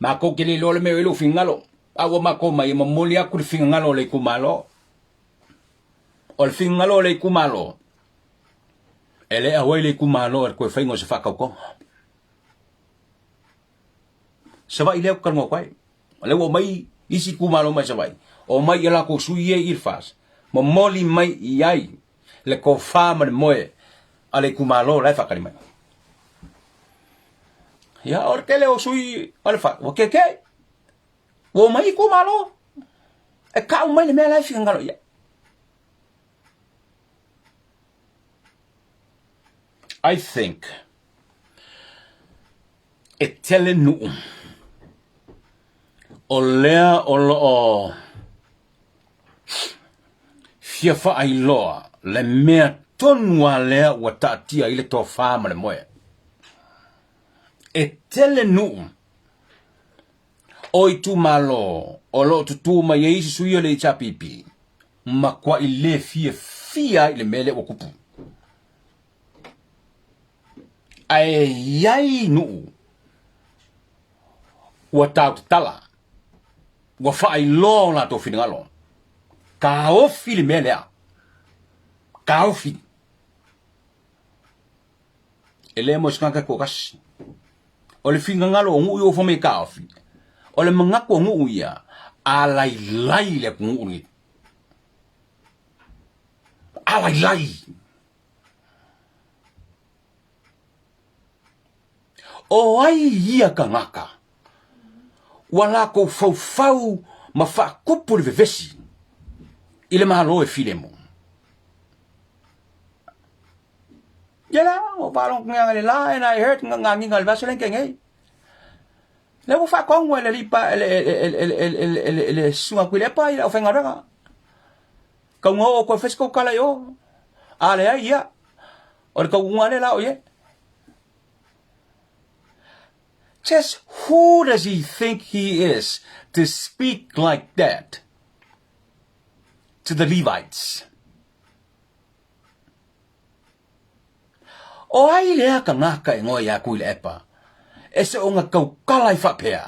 Speaker 1: matou te le iloa le mea o i ai lou finagalo, a ua matou omai e momoli atu le finagalo o le itumalo. O le finagalo o le itumalo, e le auai le itumalo i le toe faiga o se faatautoga. Savaii lea ou te talanoa atu ai. O lea ua omai isi itumalo mai Savaii, omai i a latou sui ia i le FAST, momoli mai i ai le tofa ma le moe a le itumalo la e faatali mai. Ia, o le tele o sui o le FAST, ua keke, ua omai itumalo, e kau mai le mea la e finagalo i ai. I think e tele nuu o lea o lo o fia faailoa le mea tonu lava lea ua taatia ai le tofa ma le moe. E tele nuu o itumalo o lo o tutū mai ai isi sui o le HRPP matuai le fiafia ai i le mea lea ua tupu. Ae i ai nuu ua tautatala, ua faailoa o latou finagalo, taofi le mea lea, taofi. E le mo se tagata toatasi. O le finagalo o nuu ia ua fai mai e taofi, o le manatu o nuu ia, alailai le atunuu lenei. Alailai. O ai ia tagata ua latou faufau ma faatupu le vevesi i le Malo e filemu? Ia la, ua faalogo atu le la and I heard nga ngiga le vaiaso lea na tea nei. Lea ua faatonu e le alii pa e le susuga Tuilaepa i le aufaigaluega. Tau na oo atu e fai se tautala i o. A leai ia, o le tauuga lea la o i ai. Just who does he think he is to speak like that to the Levites? O ai lea kanaka e ngoe iā Tuilaepa e soʻoga tautala i faapea?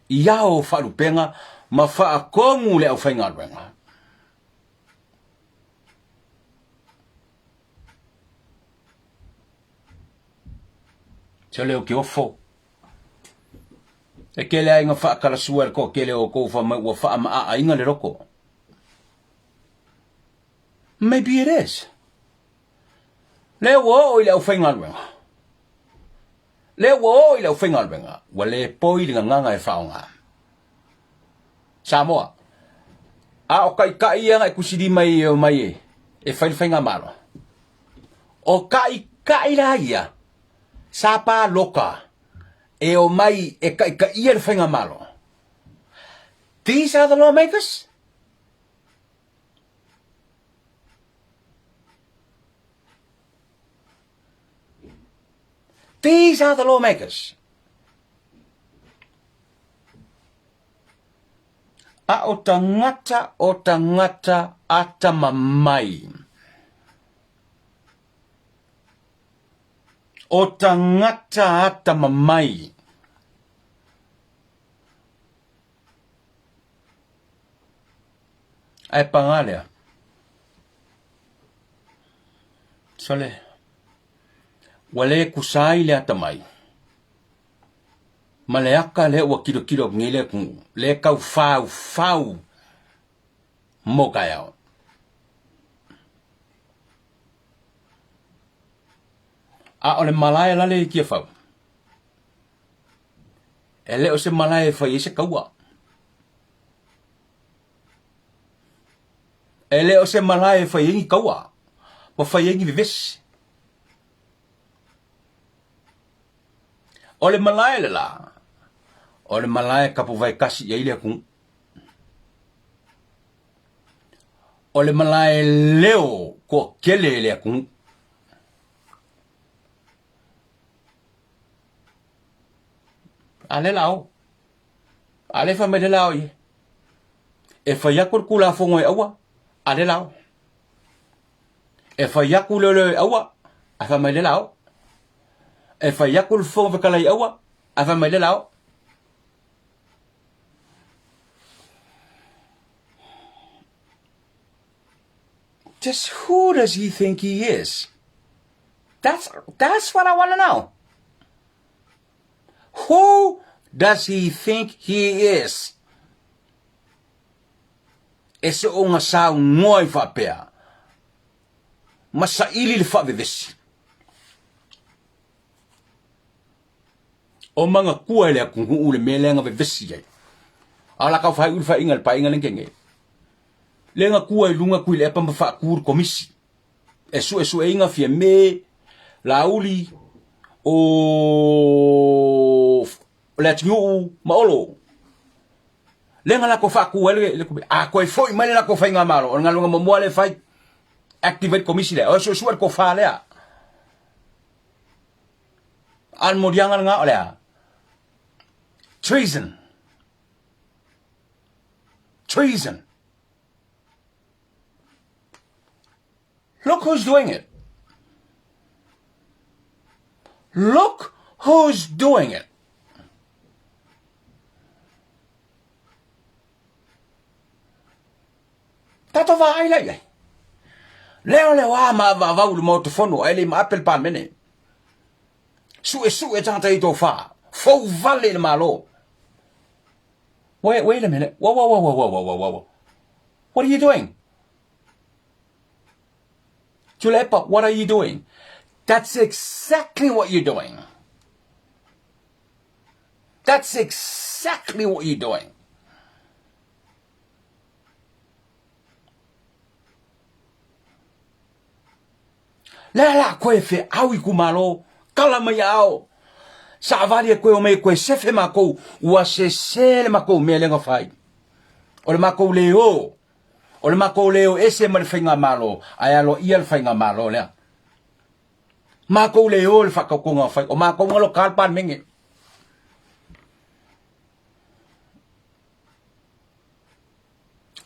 Speaker 1: I ao faalupega ma faakomu le aufaigaluega. Se leo ke ofo. E kele aiga faakalasua le toatele o outou fai mai ua faamaaaina le loto. Maybe it is. Lea ua oo i le aufaigaluega. Lea ua oo i le aufaigaluega, ua le poi le gagana e faaaoga. Samoa, a o taitai ia na e tusilima i e omai e, e fai le faigamalo. O taitai la ia, sa palota e omai e taitaia le faigamalo. These are the lawmakers? These are the lawmakers. A o tangata o tangata atamamai. O tangata atamamai. Ae pagā lea. Sole, ua le kusa ai le atamai, ma le aka lea ua kilokilo atu nei le atunuu, le tau faufau mo taeao. A o le malae la lea i Tiafau, e le o se malae e fai ai se taua. E le o se malae e fai ai ni taua, ma fai ai ni vevesi. O le malae le la, o le malae kapuvae kasi i ai le atunuu. O le malae leo toatele e le atunuu. A le la o. A le fai mai le la o ie. E fai aku le Tulafono e aua, a le la o. E fai aku le leo e aua, a fai mai le la o. E fai aku le Fofoga Fetalai e aua, a fai mai le la o. Just who does he think he is? That's, that's what I want to know. Who does he think he is? E se o nga saunoa i faapea, ma saili le faavevesi. O manatua e le atunuu le mea lea na vevesi ai. A o la kau faaiu le faaiga le paeaiga lea na tea nei. Lea na tua i luga Tuilaepa ma faatu le komisi e suesueina Fiame, Laauli, o Leatinuu ma Olo. Lea na latou faatu ai le komisi. A toe foi mai le latou faigamalo, o le galuega muamua lea e fai, activate komisi lea, o e suesue le tofa lea. A o le moliaga lena o le a? Treason. Treason. Look who's doing it. Look who's doing it. Tatou vaai la i ai. Leo leo a ma vaavau le Maota Fono ae le i maape le Palemene. Suesue tagata i tofa. Fou vale i le Malo. Wait, wait a minute. Whoa, whoa, whoa, whoa, whoa, whoa, whoa. What are you doing? Tuilaepa, what are you doing? That's exactly what you're doing. That's exactly what you're doing. Le la koe fe au i kumalo, kala mai ao. Savali e koe o mai koe sefe makou, ua sese le makou mea le fai. O le makou le o, o le makou le o ese ma le faigamalo, ae aloaia le faigamalo lea. Makou le o le whakaukonga o whai, o makou ngalo kalpan menge.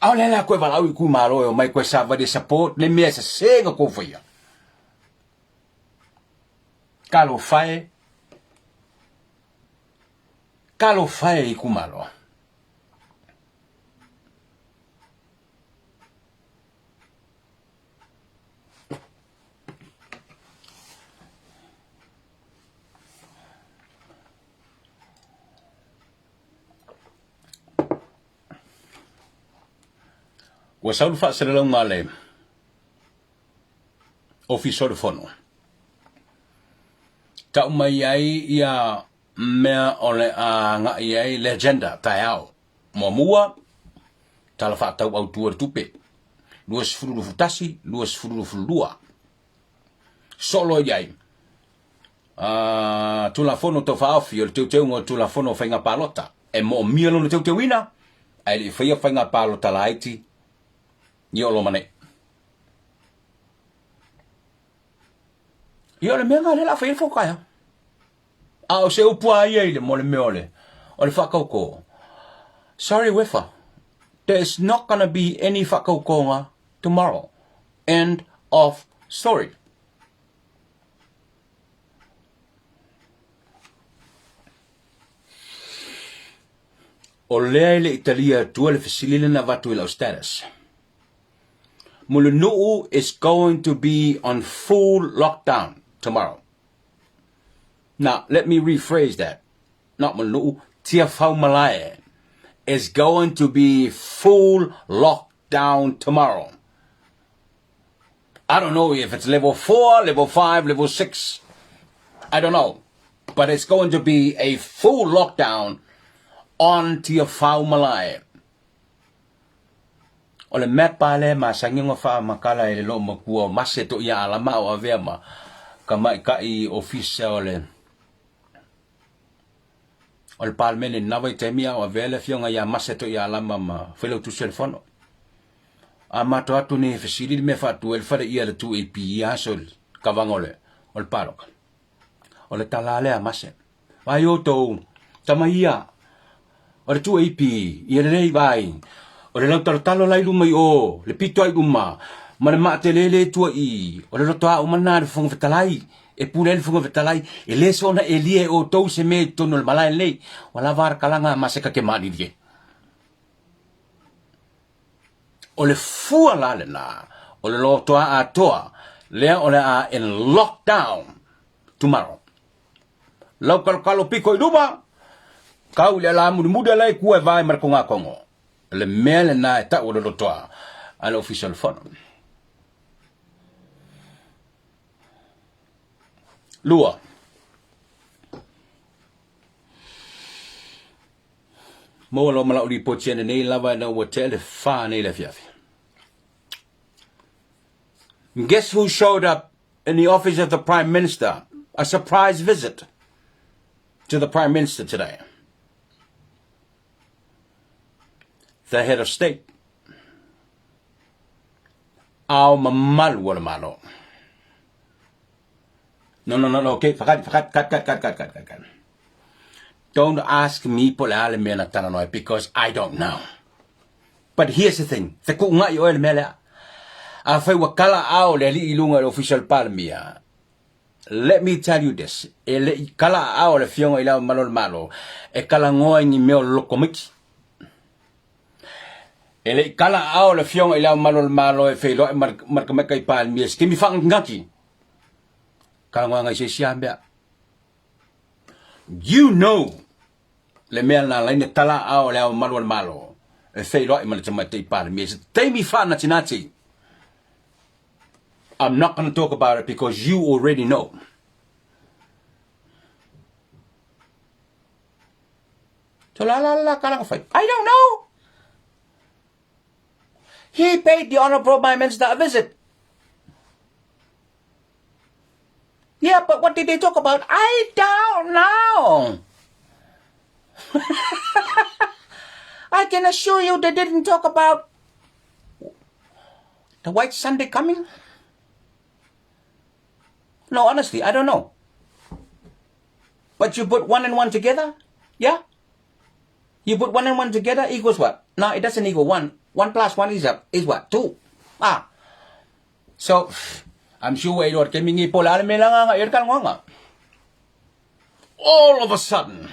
Speaker 1: ʻAʻole la koe valaau i itumalo e omai koe savali e support le mea e sese na kou faia. Talofa e. Talofa e itumalo. Ua sau le faasalalauga a le Ofisa o le Fono. Tau mai ai ia mea o le a agai ai le agenda taeao. Muamua, Tala Faatatau Autu o le Tupe 2021, 2022. Solo i ai Tulafono Tau Faaofi o le Teuteuga o le Tulafono o Faiga Palota e moomia lona teuteuina ae le i faia faiga palota laiti i o loma nei. Ia o le mea lena lea o le a fai ai le fokaea. A o se upu a ia i le mo le mea o le o le faakaukō. Sorry Wefa, there is not gonna be any faakaukōga tomorrow. End of story. O lea e le i talia atua le fesili lea na avatu i lau status. Mulinuu is going to be on full lockdown tomorrow. Now, let me rephrase that. Not Mulinuu, Tiafaumalae is going to be full lockdown tomorrow. I don't know if it's level 4, level 5, level 6. I don't know. But it's going to be a full lockdown on Tiafaumalae. O le map a lea e masani ona faamatala e le loomatua o Mase Toia Alama o avea ma tamaitai ofisa o le o le Palemene i lena vaitaimi a o avea le afioga ia Mase Toia Alama ma Failautusi o le Fono. A matou atu nei e fesili le mea faatu ai le faleia a le 2AP i ia aso i le kavaga o le o le paloka. O le tala lea a Mase. Vaai outou, tama ia, o le 2AP, ia lelei vaai, o le lautalotalo la i luma i o, le pito a i luma, ma le maatelele i tua i, o le lotoa uma lena a le Fofoga Fetalai, e pule ai le Fofoga Fetalai, e le soona elia e outou se mea i totonu o le malae lenei, ua lava a le kalaga a Mase ka te malilie. O le fua la lena, o le lotoa atoa, lea o le a in lockdown tomorrow. Lau kalokalo piko i luma, kau i le ala mulimuli ala e kua e vae ma le kongakongo. Le mea lena e tau o le lotoa a le Ofisa o le Fono. Lua. Maua loa ma lau lipoti ane nei lava ina ua tea le fa nei le afiafi. Guess who showed up in the office of the Prime Minister? A surprise visit to the Prime Minister today. The head of state. Ao mamalu o le Malo. No, no, no, no, okay, whakati, whakati, cut, cut, cut, cut, cut, cut, cut. Don't ask me po le a le mea na talanoa because I don't know. But here's the thing, te kuʻunga i oe le mea lea. Afai ua kala ao le alii i luga i le ofisa o le Palemia, let me tell you this, e le i kala ao le afioga i Le Ao Mamalu o le Malo, e kalagoa i ni mea o lokomiti. E le i kala ao le afioga i Le Ao Mamalu o le Malo e feiloai ma le Tamaitai Palemia i se taimi faanatinati. Kalagoaga i se isi lava mea. You know le mea na ala ai ona tala aao Le Ao Mamalu o le Malo e feiloai ma le Tamaitai Palemia i se taimi faanatinati. I'm not gonna talk about it because you already know. So la la la kala fai. I don't know. He paid the Honorable Prime Minister a visit. Yeah, but what did they talk about? I don't know. I can assure you they didn't talk about the White Sunday coming. No, honestly, I don't know. But you put one and one together, yeah? You put one and one together equals what? No, it doesn't equal one. One plus one is, a, is what? Two. Ah. So, I'm sure e lor ke mingi po la me langa nga er All of a sudden,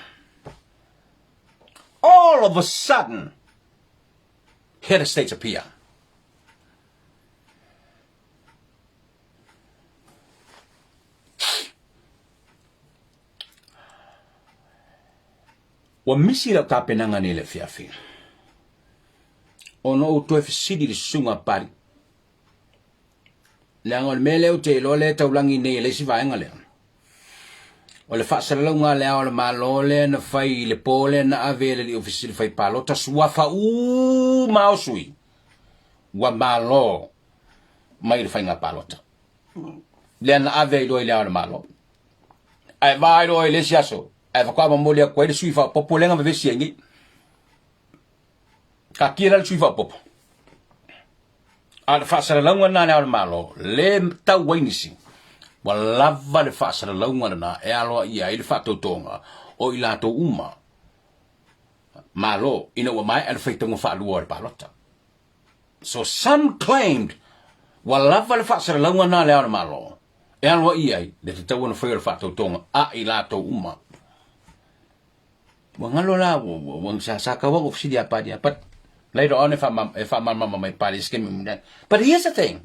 Speaker 1: All of a sudden, head of states appear. Ua misi lau tapenaga nei i le afiafi, ona ou toe fesili i le susuga a Pali, leaga o le mea lea ou te iloa lea e taulagi nei e le isi vaega lea, o le faasalalauga a Le Ao o le Malo lea na fai i le po lea na ave e le alii ofisa sili fai palota suafa uma o sui ua malo mai le faiga palota lea na ave ai loa i Le Ao o le Malo. Ae vaai loa i le isi aso, ae faatoa momoli atu ai le sui faaopoopo lea na vevesi ai nei. Taatia la le sui faaopoopo. A o le faasalalauga lena a Le Ao o le Malo, le tau ai nisi, ua lava le faasalalauga lena e aloaia ai le faatautoga o i latou uma Malo ina ua maea le faitauga faalua o le palota. So some claimed ua lava le faasalalauga lena a Le Ao o le Malo e aloaia ai le tatau ona faia o le faatautoga a i latou uma. Ua galo la, ua sa, sa tau au fesili ia Pali, but later on e faamalamalama mai Pali, just give me that. But here's the thing,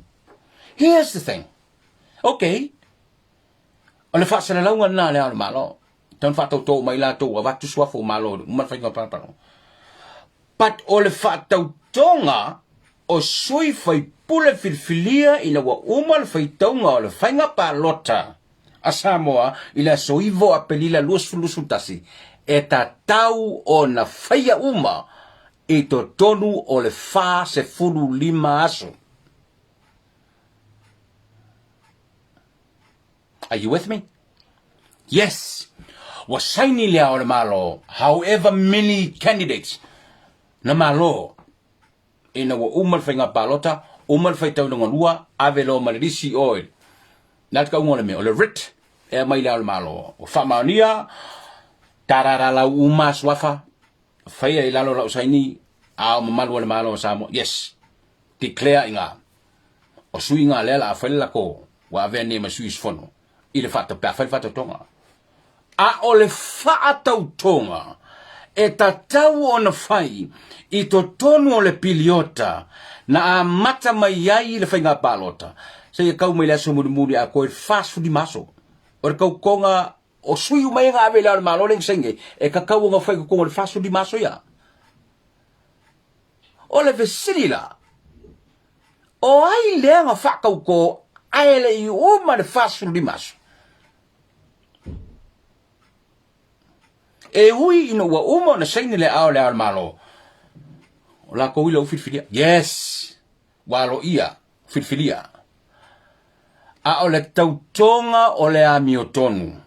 Speaker 1: here's the thing, okay, o le faasalalauga lena a Le Ao o le Malo, tau faatautoo mai latou ua avatu suafa o Malo uma le faiga palapala. But o le faatautoga o sui faipule filifilia ina ua uma le faitauga o le faiga palota a Samoa i le aso 9 o Aperila 2021, e tatau ona faia uma i totonu o le 45 aso. Are you with me? Yes! Ua saini le Ao o le Malo, however many candidates na Malo, ina ua uma le faiga palota, uma le faitauina lua, ave loa ma le lisi oe. Na te kauga o le mea, o le writ e aumai le Ao o le Malo. Ua faamaonia, tarara lau uma suafa, faia i lalo lau saini, ao mamalu o le Malo o Samoa. Yes, declare inga. O sui nga lea la a fai le lako, ua avea nei ma sui usufono i le faatau, pe a fai le faatautoga. A o le faatautoga e tatau ona fai i totonu o le piliota na amata mai ai le faiga palota, seia tau mai le aso mulimuli a koe 45 aso. O le tautoga o sui uma ia na ave i le Ao o le Malo lea na saini ai, e tatau ona fai i totonu o le 45 aso ia. O le fesili la, o ai lea na faatauto ae le i uma le 45 aso? E ui ina ua uma ona saini le ao le ao le Malo, o latou ila u filifilia. Yes, ua aloaia filifilia. A o le tautoga o le amiotonu.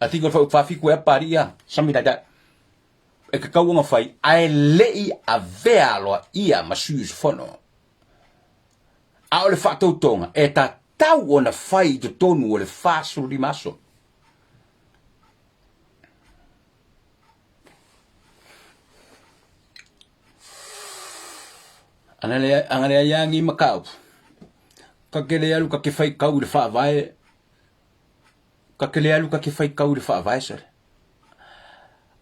Speaker 1: I think o le faafitu ea Pali ia, something like that. E tatau ona fai, ae le i avea aloaia ma sui usufono. A o le faatautoga, e tatau ona fai i totonu o le 45 aso. Ana le ai agi mataupu, ka te le alu ka te faitau i le faavae, ka te le alu ka te faitau i le faavae sole.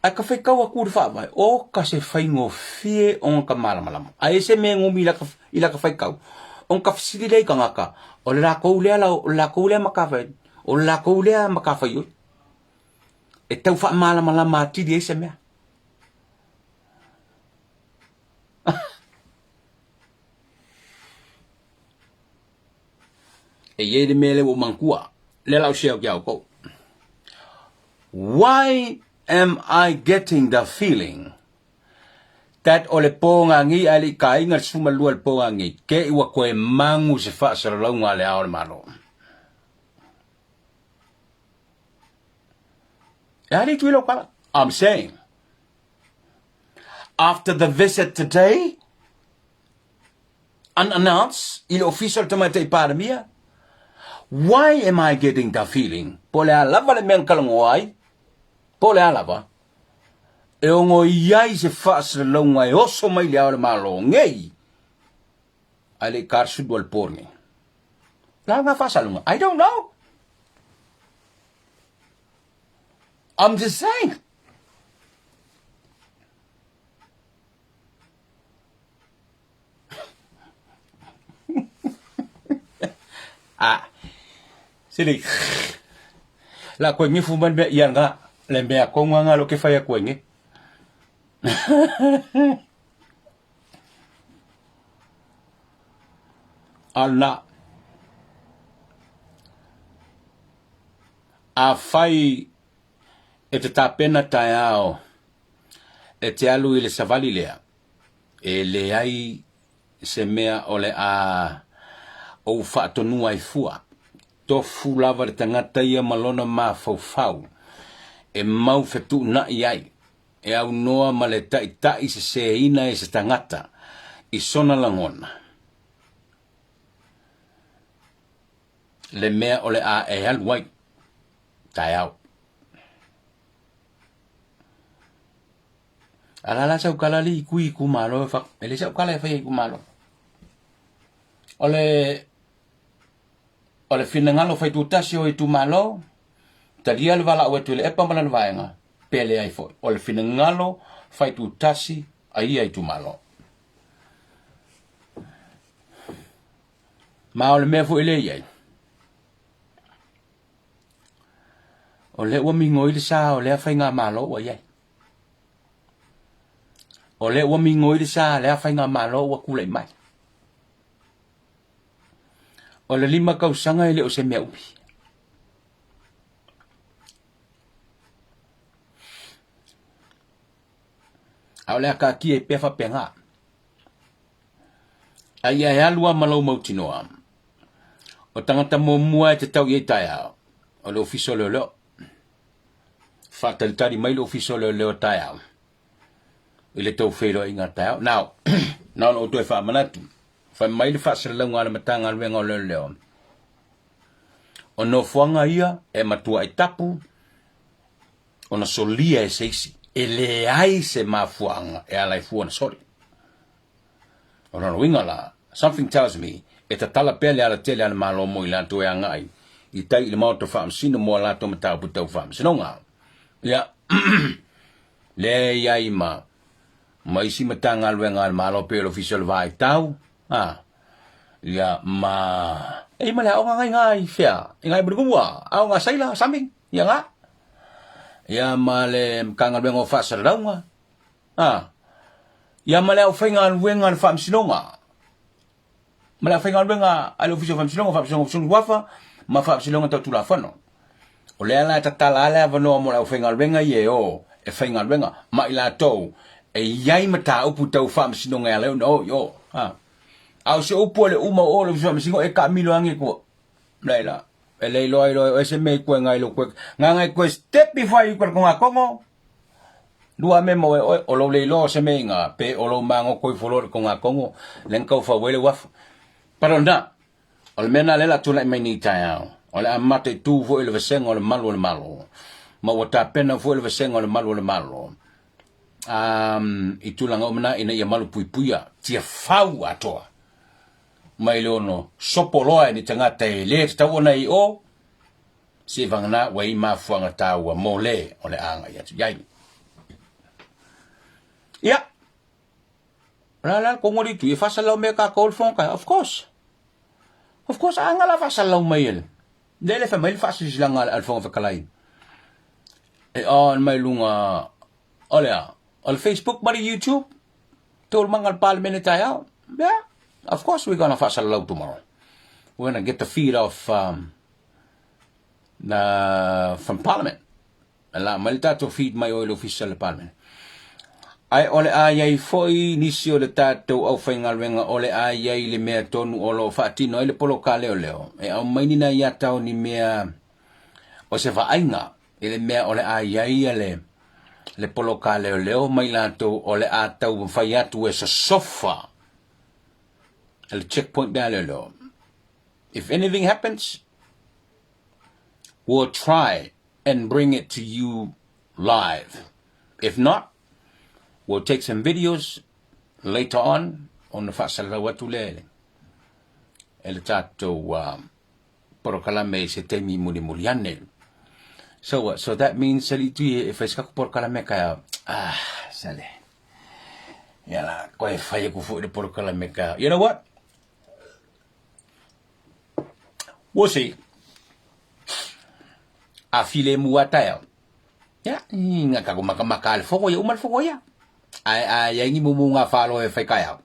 Speaker 1: Ae ka faitau atu i le faavae, o ka se faigofie ona ka malamalama. Ae se mea e numi i laka faitau, ona ka fesili lea i tagata, o le latou lea, o le latou lea matafaioi, o le latou lea matafaioi. E tau faamalamalama atili ai se mea. E i ai le mea lea ua ou manatua, lea la o share atu ia outou. Why am I getting the feeling that o le pōgāgī ae le i kāinga le 12 le pōgāgī, ke i ua toe magu se faasalalauga a le Ao o le Malo? E a le itu i lau tala? I'm saying, after the visit today, unannounced, i le ofisa o le Tamaitai Palemia, why am I getting the feeling, po o le a lava le mea na talanoa ai, po o le a lava, e ono i ai se faasalalauga e oso mai le Ao o le Malo nei, ae le i karsulu a le po lenei. La nga faasalalauga? I don't know. I'm just saying. A sili la koe ngifu mai le mea ia nga le mea konga nga lo ke fai a koe nge. Ala a fai e te tapena taeao e te alu i le savali lea e leai se mea o le a ou faatonua ai fua. Tofu lava le tagata ia ma lona mafaufau e mau fetuunai ai, e aunoa ma le taitai seseina e se tagata i sona lagona, le mea o le a e alu ai taeao. A la la sau kala li kui ku malo fa e le sau kala e fai ku malo. O le o le finagalo fai tutasi o itumalo, talia le valaau atu i le epa ma lana vaega, pe leai foi. O le finagalo fai tutasi a ia itumalo. Ma o le mea foi lea i ai, o lea ua migoi le sa o lea faigamalo ua i ai. O lea ua migoi le sa o lea faigamalo ua tulai mai. O le 5 tausaga e le o se mea umi. A o le a taatia ai pea faapena. A ia e alu lava ma lou mautinoa, o tagata muamua e te tau i ai taeao, o le Ofisa o Leoleo. Faatalitali mai le Ofisa o Leoleo taeao i le tou feiloaiga taeao. Now, na ona ou toe faamanatu, fai mai le faasalalauga a le Matagaluega o Leoleo, o nofoaga ia e matuai tapu ona solia e se isi, e leai se mafuaaga e ala ai fua ona soli. O lona uiga la, something tells me, e tatala pea le alatele a le Malo mo i latou e agai i tai i le Maota Faamasino mo a latou mataupu tau faamasinoga. Ia, lea e i ai ma, ma isi Matagaluega a le Malo pei o le Ofisa o le Vaitau, a, ia, ma, e i ma le aoga ngai ngā i whea, i ngai Mulimua, aoga saila, something, ia ngā. Ia, ma le Matagaluega o Faasalalauga, a, ia ma le aufaigaluega a le Faamasinoga, ma le aufaigaluega a le Ofisa o Faamasinoga, Faamasinoga o Suafa ma Faamasinoga Tau Tulafono. O lea la e tatala lava le avanoa mo le aufaigaluega ia e o e faigaluega ma i latou e i ai mataupu tau faamasinoga e ala ai ona o i o. A, a o se upu a le uma o o le Ofisa o Faamasinoga, e taamilo ane kua. Laila, e le iloa iloa o ese mea i koe ngai lo koe. Nga ngai koe step i fai i koe konga kongo. Lua me mo e oe, o lou le iloa o se mea inga, pe o lou mago koi folo le konga kongo, le nkau fa wele wafu. Pero na, o le mea na lela tula'i mai nei taeao, o le amata i tu foi le vasega o le malu o le Malo, ma ua tapena foi le vasega o le malu o le Malo, i tulaga uma na ina ia malu puipuia, tiafau atoa. Mai le ono sopo loa e ni tagata e le tatau ona i o, se vagana ua i mafuaaga taua mo le o le agai atu i ai. Ia, la la kongo li tu e fasalau me ka ko le fonga, of course. Of course, anga la fasalau mai ele. Le le fa mai le fasilanga al fonga fakalai. E on mai lunga o le a, o le Facebook ma le YouTube, taualumaga a le Palemene taeao. Yeah, of course we're gonna faasalalau tomorrow. We're gonna get the feed off from Parliament. E la mai le tatou feed mai o i le ofisa o le Parliament. Ae o le a iai foi nisi o le tatou aufaigaluega o le a iai le mea tonu o lo o faatino ai le poloka leoleo e aumai ni nai ata o ni mea o se vaaiga i le mea o le a i ai le, le poloka leoleo mai latou o le a taumafai atu e sosofa le checkpoint mea leoleo. If anything happens, we'll try and bring it to you live. If not, we'll take some videos later on ona faasalalau atu lea e le tatou porokalame i se taimi mulimuli ane. So what? So that means sali tui e fai se kaku porokalame ka ah sale. Ia la koe fai aku foi le porokalame ka. You know what? We'll see. A filemu lava taeao, ia, i ga tatou makamaka lava i le fono, ia uma le fono ia. Ae a i ai ni mumuga falo e fai taeao,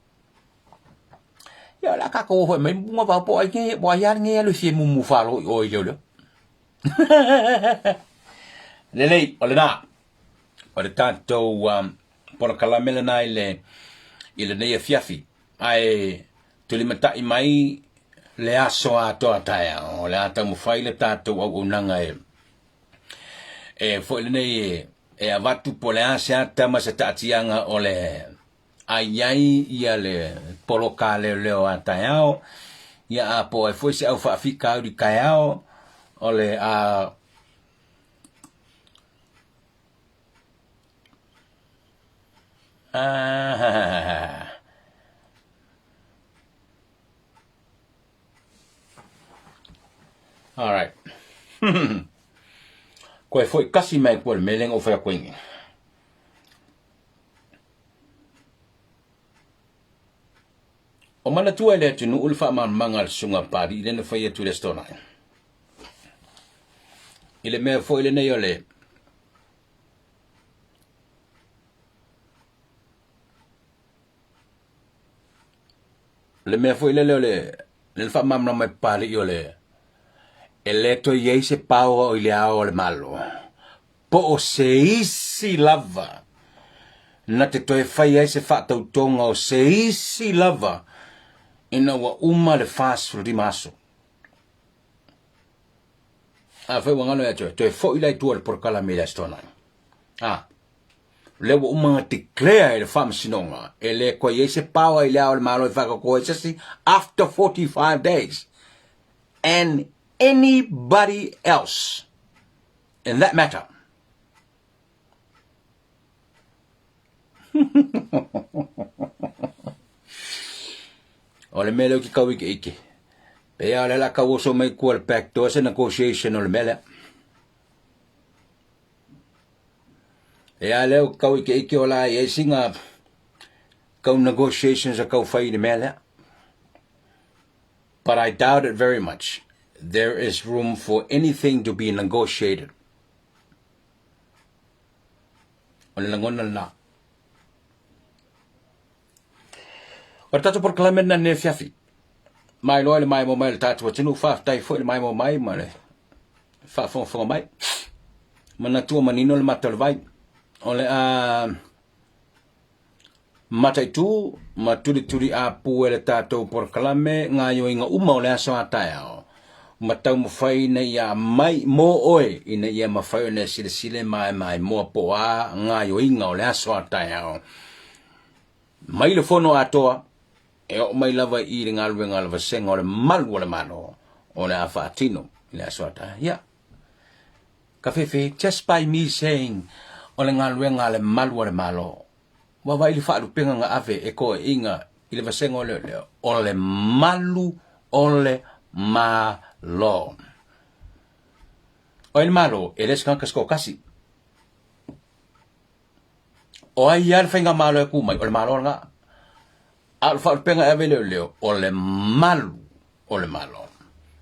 Speaker 1: ia o le a tatou o foi e aumai mumuga falo po o ai nei, po o ai lava lenei e alu e fia mumu falo i o i leoleo. Lelei, o lena. O le tatou um, polokalame lena i le i lenei afiafi. Ae tulimatai mai le aso atoa taeao, o le a taumafai le tatou auaunaga e e foi lenei e, e avatu po o le a se ata ma se taatiaga o le a i ai ia le poloka leoleo a taeao, ia a po o ai foi se au faafitauli taeao o le a Ah. All right. Koe foi kasi mai kua le melenga o whea koe O manatua e le atunuu le faamalamalamaga a le Susuga a Papalii lea na fai atu i le Aso Toonai. I le mea foi lenei o le le mea foi lele o le le faamalamalama e Papalii o le e le toe i ai se power o i le ao o le Malo po o se isi lava na te toe fai ai se faatautoga o se isi lava ina ua uma le 45 aso. Afai ua galo ia te oe, toe foi la i tua i le polokalame i le Aso Toonai. A, lea ua uma ona declare e le Faamasinoga e le toe i ai se power i le Ao o le Malo e faatauto ai se isi after 45 days and anybody else in that matter. O le mea lea ou te tau ikeike. Pei lava o lea o le a tau oso mai tua le back door se negotiation o le mea lea. Pei lava lea ou te tau ikeike o le a i ai sina tau negotiations a tau fai i le mea lea. But I doubt it very much. There is room for anything to be negotiated. O le lagona lena. O le tatou polokalame lena nei afiafi. Mai loa i le maimoa mai o le tatou atunuu, faafetai foi i le maimoa mai ma le faafogafoga mai. Manatua manino le mata o le vai. O le a mataitu ma tulituli apu e le tatou polokalame gaoioiga uma o le aso a taeao ma taumafai ina ia aumai mo oe ina ia mafai ona e silasila ma e maimoa po o a gaoioiga o le aso a taeao mai le fono atoa e oo mai lava i le galuega a le vasega o le malu o le Malo o le a faatino i le aso a taeao. Ia, Kafefe, just by me saying o le galuega a le malu o le Malo, ua vaai i le faalupega na ave e toeaiina i le vasega o leoleo, o le malu o le Malo. O ai le Malo? E le se tagata se toatasi. O ai lava le faigamalo e tu mai, o le Malo lena. A o le faalupega e ave i leoleo, o le malu o le Malo.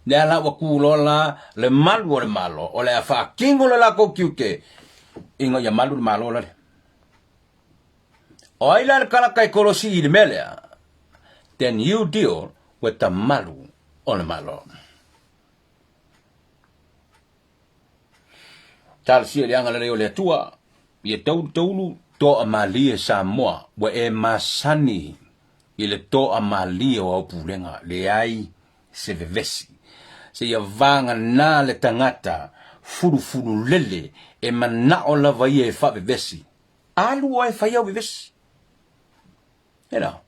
Speaker 1: Lea la ua tu loa la le malu o le Malo, o le a faatino le latou tiute ina ia malu le Malo lale. O ai la le kalaka e kolosi i le mea lea? Then you deal with the malu o le Malo. Talosia i le agalelei o le Atua, ia taulutaulu toa malie Samoa, ua e masani i le toa malie o au pulega, leai se vevesi. Seia vagana le tagata fulufululele e manao lava ia e faavevesi, alu oe e fai au vevesi. You know.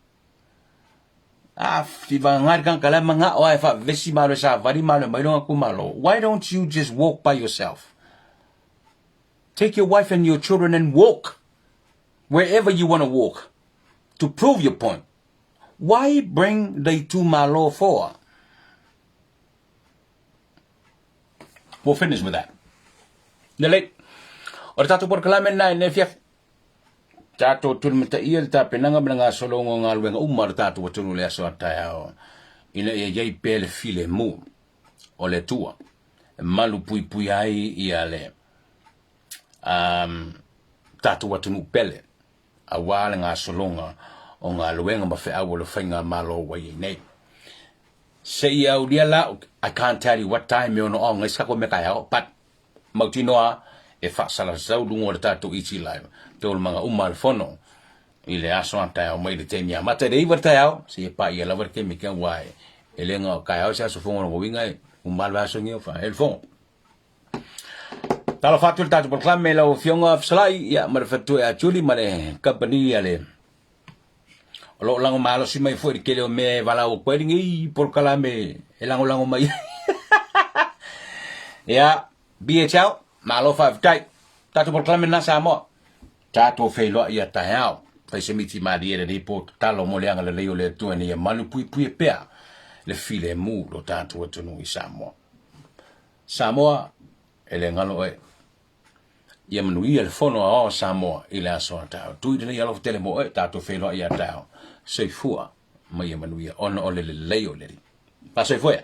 Speaker 1: A vagana le tagata la e manao lava e faavevesi ma alu e savali ma alu e aumai lona itumalo, why don't you just walk by yourself? Take your wife and your children and walk wherever you want to walk to prove your point. Why bring the itumalo for? We'll finish with that. Lelei, o le tatou polokalame lena i lenei afiafi. Tatou tulimataia le tapenaga ma le gasologa o galuega uma a le tatou atunuu i le aso a taeao, ina ia i ai pea le filemu. o le Atua e malu puipui ai ia le tatou atunuu pele aua le gasologa o galuega ma feau o le faigamalo ua i ai nei. Se i aulia la, I can't tell you what time e ono aoga ai se tatou mea taeao, but mautinoa e faasalasalau luga o le tatou ET Live taualumaga uma a le fono i le aso a taeao mai le taimi amata i le 9 le taeao seia paia lava le taimi ke aua e le gao taeao se aso fono lona uiga e uma le aso nei o fa e le fono. Talofa atu le tatou polokalame i lau Afioga Fesolai ia ma le faletua ia Julie ma le kamupani a le o lo o lago malosi mai foi i le tele o mea e valaau atu ai lenei polokalame e lagolago mai ai. Ia, BHL, malo faafetai. Tatou polokalame lena Samoa. Tatou feiloai ia taeao. Fai se miti malie lenei po tatalo mo le agalelei o le Atua ina ia malupuipuia pea le filemu lo tatou atunuu i Samoa. Samoa, e le galo oe. Ia manuia le fono aoao a Samoa i le aso a taeao. Tui lelei alofa tele mo oe, tatou feiloai ia taeao. Soifua ma ia manuia ona o le lelei o le Alii. Faasoifua ia.